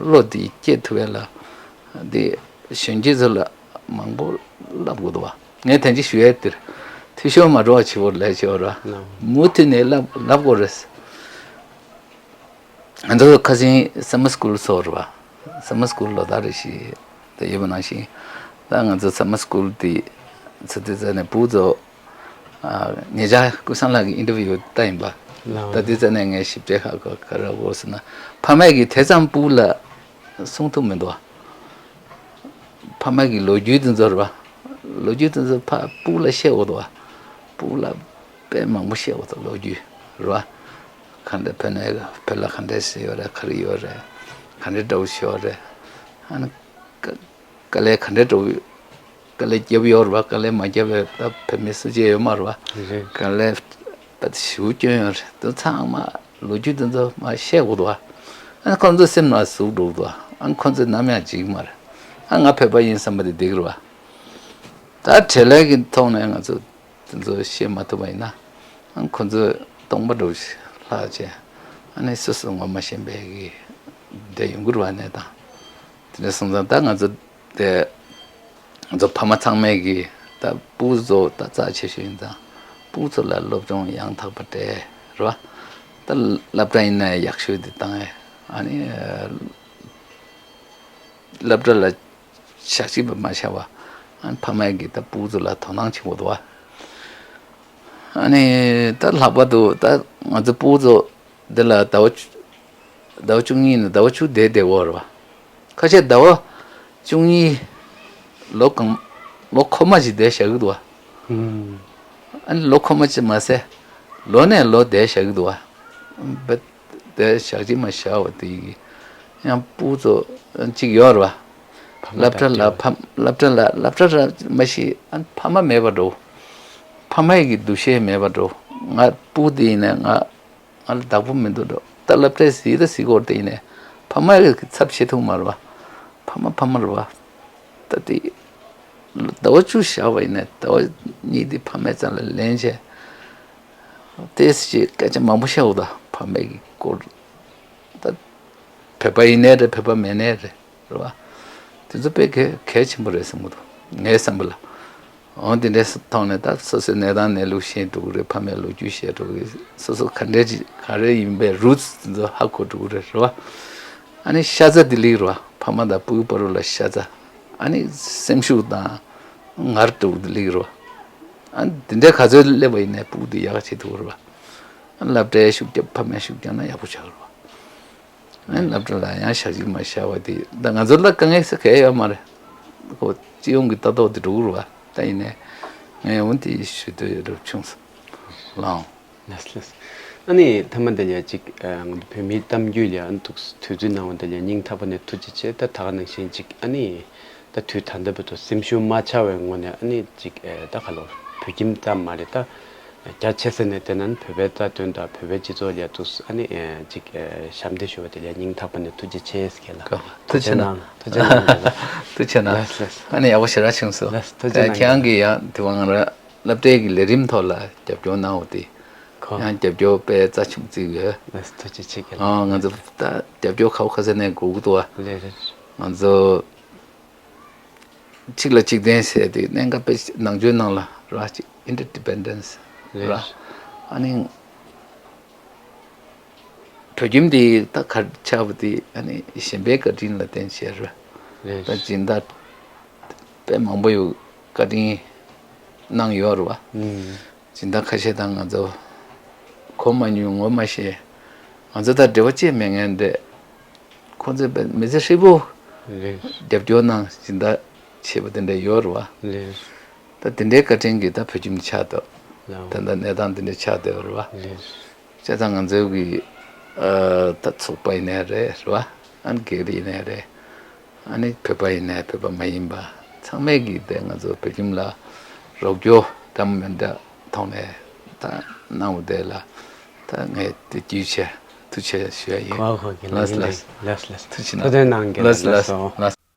བློ་འདི་སྐྱེ་ཐུབ་ཡས་ལ་འདི་གཞོན་སྐྱེས་ཚོ་ལ་མང་པོ་བསླབ་དགོས་འདུག་བ། ངས་དེ་འདྲ་ཞུ་ཡས་འདིར་འཐུས་ཤོར་མ་འགྲོ་བ་བྱེད་དགོས་ལས་བྱེད་དགོས་ར། ལགས། མུ་མཐུད་ནས་བསླབ་བསླབ་དགོས་རེད། ང་ཚོ་ཁ་སང་སམ་མར་སི་ཀུལ་ཚོགས་རེད་བ། སམ་མར་སི་ཀུལ་ལོ་ལྟར་རེ་ཞིག་ད་ཡོད་པ་ནང་བཞིན། ད་ང་ཚོ་སམ་མར་སི་ཀུལ་དེ་ཚོ་དེ་ཚོ་ནས་བུ་ཚོ་ཉེ་ཆར་ཀུན་བཟང་ལགས་ཀྱི་ཨིན་ཊར་བིའུ་ལྟ་ཡིན་པ། ལགས། ད་དེ་ཚོ་ནས་ངས་ཞིབ་ཕྲ་ཧ་གོ་ག་རེ་གོ་ཟེར་ན་ཕ་མས་ཀྱིས་དེ་ཙམ་བུ་ལ་གསུང་ཐུབ་མི་འདུག་བ། ཕ་མ་གི་ལོ་རྒྱུས་དེ་ཚོ་རེད་བ། ལོ་རྒྱུས་དེ་ཚོ་ཕ་སྤུ་གུ་ལ་བཤད་འོ་དོ་བ། སྤུ་གུ་ལ་དཔེ་མང་པོ་བཤད་འོ་དོ་ལོ་རྒྱུས་རེད་བ། ག་འདྲ་བོད་ནས་བོད་ལ་ག་འདྲ་ཞིག་ཡོད་རེད། ག་རེ་ཡོད་རེད། ག་འདྲ་འདྲ་བོ་ཞིག་ཡོད་རེད། ཨ་ནི་དཀའ་དཀའ་ལས་ག་འདྲ་འདྲ་བོ་དཀའ་ལས་བརྒྱབ་ཡོད་རེད་བ། དཀའ་ལས་མ་བརྒྱབ་པའི་ད་བོད་མི་སུ་གཅིག་ཡོད་མ་རེད་བ། རེད། དཀའ་ལས་ད་ཞེ་པོ་བསྐྱོན་ཡོད་རེད། དེ་ཚང་མ་ལོ་རྒྱུས་དེ་ཚོ་མར་བཤད་དགོས་འདུག་བ། ཨ་ནི་ཁོང་ཚོ་སེམས་ལ་ཟུག་འགྲོ་གི་འདུག་བ། ཨ་ནི་ཁོང་ཚོས་ནམ་ཡང་བརྗེད་ཀྱི་མ་རེད། ཨ་ང་བོད་པ་ཡིན་བསམ་པ་དེ་འགྲིག་གི་རེད་བ། ད་བྲེལ་ལས་ཀྱི་ཐོག་ནས་ང་ཚོ་དེ་ཚོ་བཤད་མ་ཐུབ་པ་ཡིན་ན། ཨ་ནི་ཁོང་ཚོས་སྟོང་པ་འདྲ་བོ་ཞིག་ལྷག་བྱས། ཨ་ནི་སོ་སོ་ངོ་མ་ཤེས་པའི་གི་བསྡད་ཡོང་གི་རེད་བ་གནས་སྟངས། དེ་འདྲ་སོང་ཙང་ད་ང་ཚོ་དེ་ང་ཚོ་ཕ་མ་ཚང་མས་ཀྱི་ད་སྤུ་གུ་ཚོ་ད་རྩ་ཆེ་ཤོས་ཡིན་ཙང་སྤུ་གུ་ཚོ་ལ་སློབ་སྦྱོང་ཡང་དག་པ་སྤྲད་རེད་བ། ད་སློབ་གྲྭ་ཡིན་ན་ཡག་ཤོས་དེ་བཏང་ཡས། ཨ་ནི་སློབ་གྲྭ་ལ་ཞག་གཅིག་པ་མ་བཞག་པ། ཨ་ནི་ཕ་མས་ཀྱི་ད་སྤུ་གུ་ཚོ་ལ་དོ་སྣང་བྱེད་དགོས་འདུག་བ། ཨ་ནི་ད་ལྷག་པར་དུ་ད་ང་ཚོ་སྤུ་གུ་ཚོ་འདི་ལ་ཟླ་བ་བཅུ་ཟླ་བ་བཅུ་གཉིས་ནས་ཟླ་བ་བཅུ་བསྡད་བསྡད་ཡོད་རེད་བ། ཁ་ཤས་ཟླ་བ་བཅུ་གཉིས་ལོ་གང་ལོ་འཁོར་མ་ཞིག་བསྡད་བཞག་གི་འདུག་བ། ཨུམ། ཨ་ནི་ལོ་འཁོར་མ་ཅིག་མ་ཟད་ལོ་ནས་ལོ་བསྡད་བཞག་གི་འདུག་བ། བསྡད་བཞག་ཅིག་མ་བཞག་བ་དེ་ཡིན་ཡང་སྤུ་གུ་ཚོ་གཅིག་ཡོད་རེད་བ། ཕ་མ་སློབ་གྲྭ་ལ་དང་ཕ་སློབ་གྲྭ་ལ་སློབ་གྲྭ་ར་མ་ཤེས། ཨ་ནི་ཕ་མ་མེད་པ་འགྲོ། ཕ་མ་ཡི་གི་འདུ་ཤེས་མེད་པ་འགྲོ། ང་སྤུ་གུ་དེ་ཡིན་ནས་ང་ང་ལ་བདག་པོ་མི་འདུག་འགྲོ། ད་སློབ་གྲྭའི་གཟིགས་ད་གཟིགས་སྐོར་དེ་ཡིན་ནས་ཕ་མ་གི་ཚབ་བྱེད་ཐུབ་མ་རེད་བ། ཕ་མ་ཕ་མ་རེད་བ། ད་དེ་ཟླ་བ་བཅུ་བཞག་པ་ཡིན་ནས་ཟླ་བ་གཉིས་དེ་ཕ་མའི་རྩ་ལ་ལེན་བྱས། ཏོག་ཙམ་སྐད་ཆ་མང་པོ་བཤད་འོ་ད་ཕ་མའི་གི་སྐོར། ད་བོད་པ་ཡིན་ནའི་རེད། བོད་པ་མེད་ནའི་རེད། རེད་བ། དེ་ཚོ་དཔེ་གལ་གལ་ཆེན་པོ་རེད་བསམ་གྱི་འདུག་ངའི་བསམ་པ་ལ། འོ་དེ་འདྲའི་ཐོག་ནས་ད་སོ་སོའི་གནས་སྟངས་གནས་ལུགས་ཤེས་འགྲོ་གི་རེད། ཕ་མའི་ལོ་རྒྱུས་བཤད་འགྲོ་གི་རེད། སོ་སོ་ག་འདྲའི་ཅིག་ག་རེ་ཡིན་པའི་རུ་ཚི་དེ་ཚོ་ཧ་གོ་འགྲོ་གི་རེད། རེད་བ། ཨ་ནི་ཤ་ཚ་དེ་ལིག་རེད་བ། ཕ་མ་དང་སྤུ་གུ་བར་ལ་ཤ་ཚ། ཨ་ནི་སེམས་ཤུགས་དང་ངར་འགྲོ་གི་དེ་ལིག་རེད་བ། ཨ་ནི་དེ་འདྲའི་ག་ཚོད་སླེབས་པ་ཡིན་ནའི་སྤུ་གུ་དེ་ཡག་བྱེད་ཐུབ་རེད་བ། ཨ་ནི་སློབ་གྲྭའི་ཤུགས་རྒྱབ། ཕ་མའི་ཤུགས་རྒྱབ་ན་ཡག་པོ་ཆགས་རེད་བ། ཨ་ནི་སློབ་གྲྭ་ལ་ཡང་ཞག་གཅིག་མ་བཞག་པ་དེ་ད་ང་ཚོ་ལ་དཀའ་ངལ་ཟེར་གང་ཡང་ཡོད་མ་རེད། ཁོ་སྤྱི་ཡོངས་ཀྱི་ལྟ་རྟོག་དེ་འགྲོ་གི་རེད་བ། ད་ཡིན་ནའི་ངས་འོ་དེ་ཞུ་འདོད་ཡོད་རབས་བྱུང་སོང་། ལགས་འོང་། ལགས་ལགས། ཨ་ནི་མཐའ་མ་དེ་ལ་ཅིག་ཨ་ང་ཚོ་བོད་མིའི་གཏམ་རྒྱུད་ལ་ཨ་ནི་འདུག་དུས་ཚོད་གནང་བ་དེ་ལ་སྙིང་ཐག་པ་ནས་ཐུགས་རྗེ་ཆེ། ད་ད་ག་ནང་བཞིན་ཅིག་ཨ་ནི་ད་དུས་ད་ལྟ་བར་དུ་སེམས་ཤུགས་མ་ཆག་པའི་ངོས་ནས་ཨ་ནི་ཅིག་ཨ་ད་ག་ལོ་བོད་ཁྱིམ་ཙམ་མ་རེད། ད་རྒྱ་ཆེ་ས་ནས་བལྟས་ན་བོད་པའི་རྩ་དོན་དང་བོད་པའི་སྤྱི་ཚོགས་ལ་འདུག་ཨ་ནི་ཨ་ཅིག་ཨ་ཞབས་འདེགས་ཞུ་བ་དེ་ལ་སྙིང་ཐག་པ་ནས་ཐུགས་རྗེ་ཆེ་ཟེར་གྱི་ལགས། ཐུགས་རྗེ་གནང་། ཐུགས་རྗེ་གནང་། ཐུགས་རྗེ་གནང་། ལགས་ལགས། ཨ་ནི་ཡག་པོ་ཞེ་དྲག་བྱུང་སོང་། ལགས་ཐུགས་རྗེ་གནང་། ཁྱེད་རང་གིས་ཡང་དེ་བ་ང་རང་སློབ་གྲྭའི་གི་ལས་རིམ་ཐོག་ལ་རྒྱབ་སྐྱོར་གནང་བ་དེ་ཁོ་ཡང་རྒྱབ་སྐྱོར་དཔེ་རྩ་ཆེན་པོ་བརྩི་གི་ཡོད། ལགས་ཐུགས་རྗེ་ཆེ་གི་ལགས། ཨ་ང་ཚོ་ད་རྒྱབ་སྐྱོར་ག་བ་ག་ས་ནས་དགོས་ཀྱི་འདུག་བ། ལགས་རེད། ང་ཚོ་གཅིག་ལ་གཅིག་བརྟེན་ཟེར་དེ་གནད་འགག་དཔེ་ནང་ཆོས་ནང་ལ་ར་ཅིག་ཨིན་ཊར་ཌི་པེན་ཌེན་སི་ར། རེད། ཨ་ནི་བོད་ཁྱིམ་དེ་ད་ག་ཆགས་པ་དེ་ཨ་ནི་གཞན་པའི་བཀའ་དྲིན་ལ་བརྟེན་བྱས་ར། རེད། ད་སྦྱིན་བདག་དཔེ་མང་པོ་ཡོད། བཀའ་དྲིན་གནང་ཡོད་ར་བ། ཨུམ། སྦྱིན་བདག་ཁ་ཤས་དང་ང་ཚོ་གོ་མ་མྱོང་ངོ་མ་ཤེས། ང་ཚོ་དང་འབྲེལ་བ་ཅི་མེད་མཁན་རེད། ཁོ་ཚོས་དཔེ་མི་ཚེ་ཧྲིལ་པོ་རེད། རྒྱབ་སྐྱོར་གནང་སྦྱིན་བདག་བྱས་པ་དེ་འདྲ་ཡོད་རེད་བ། རེད། ད་དེ་འདྲའི་བཀའ་དྲིན་གྱིས་ད་བོད་ཁྱིམ་ཆགས་འདུག་ལགས། ད་ལྟ་གནས་སྟངས་དེ་འདྲ་ཆགས་བསྡད་ཡོད་རེད་བ། རེད། བྱས་ཙང་ང་ཚོའི་གི་ཨ་ད་ཚོགས་པ་ཡིན་ནའི་རེད། རེད་བ། ཨ་ནི་སྒེར་ཡིན་ནའི་རེད། ཨ་ནི་བོད་པ་ཡིན་ནའི་བོད་པ་མ་ཡིན་པ་ཚང་མས་གི་དེ་ང་ཚོ་བོད་ཁྱིམ་ལ་རོགས་སྐྱོར་འདྲ་མི་འདྲ་ཐོག་ནས་ད་གནང་བ་དེ་ལ་ད་ངས་དེ་བརྒྱུད་བྱས་ཐུགས་རྗེ་ཆེ་ཞུ་ཡ་ཡིན། གོ་གོ་གི་ལགས་ལགས་ལགས། ལགས་ལགས། ཐུགས་རྗེ་གནང་། ཐུགས་རྗེ་གནང་གི་ལགས་ལགས་ལགས་སོ། ལགས།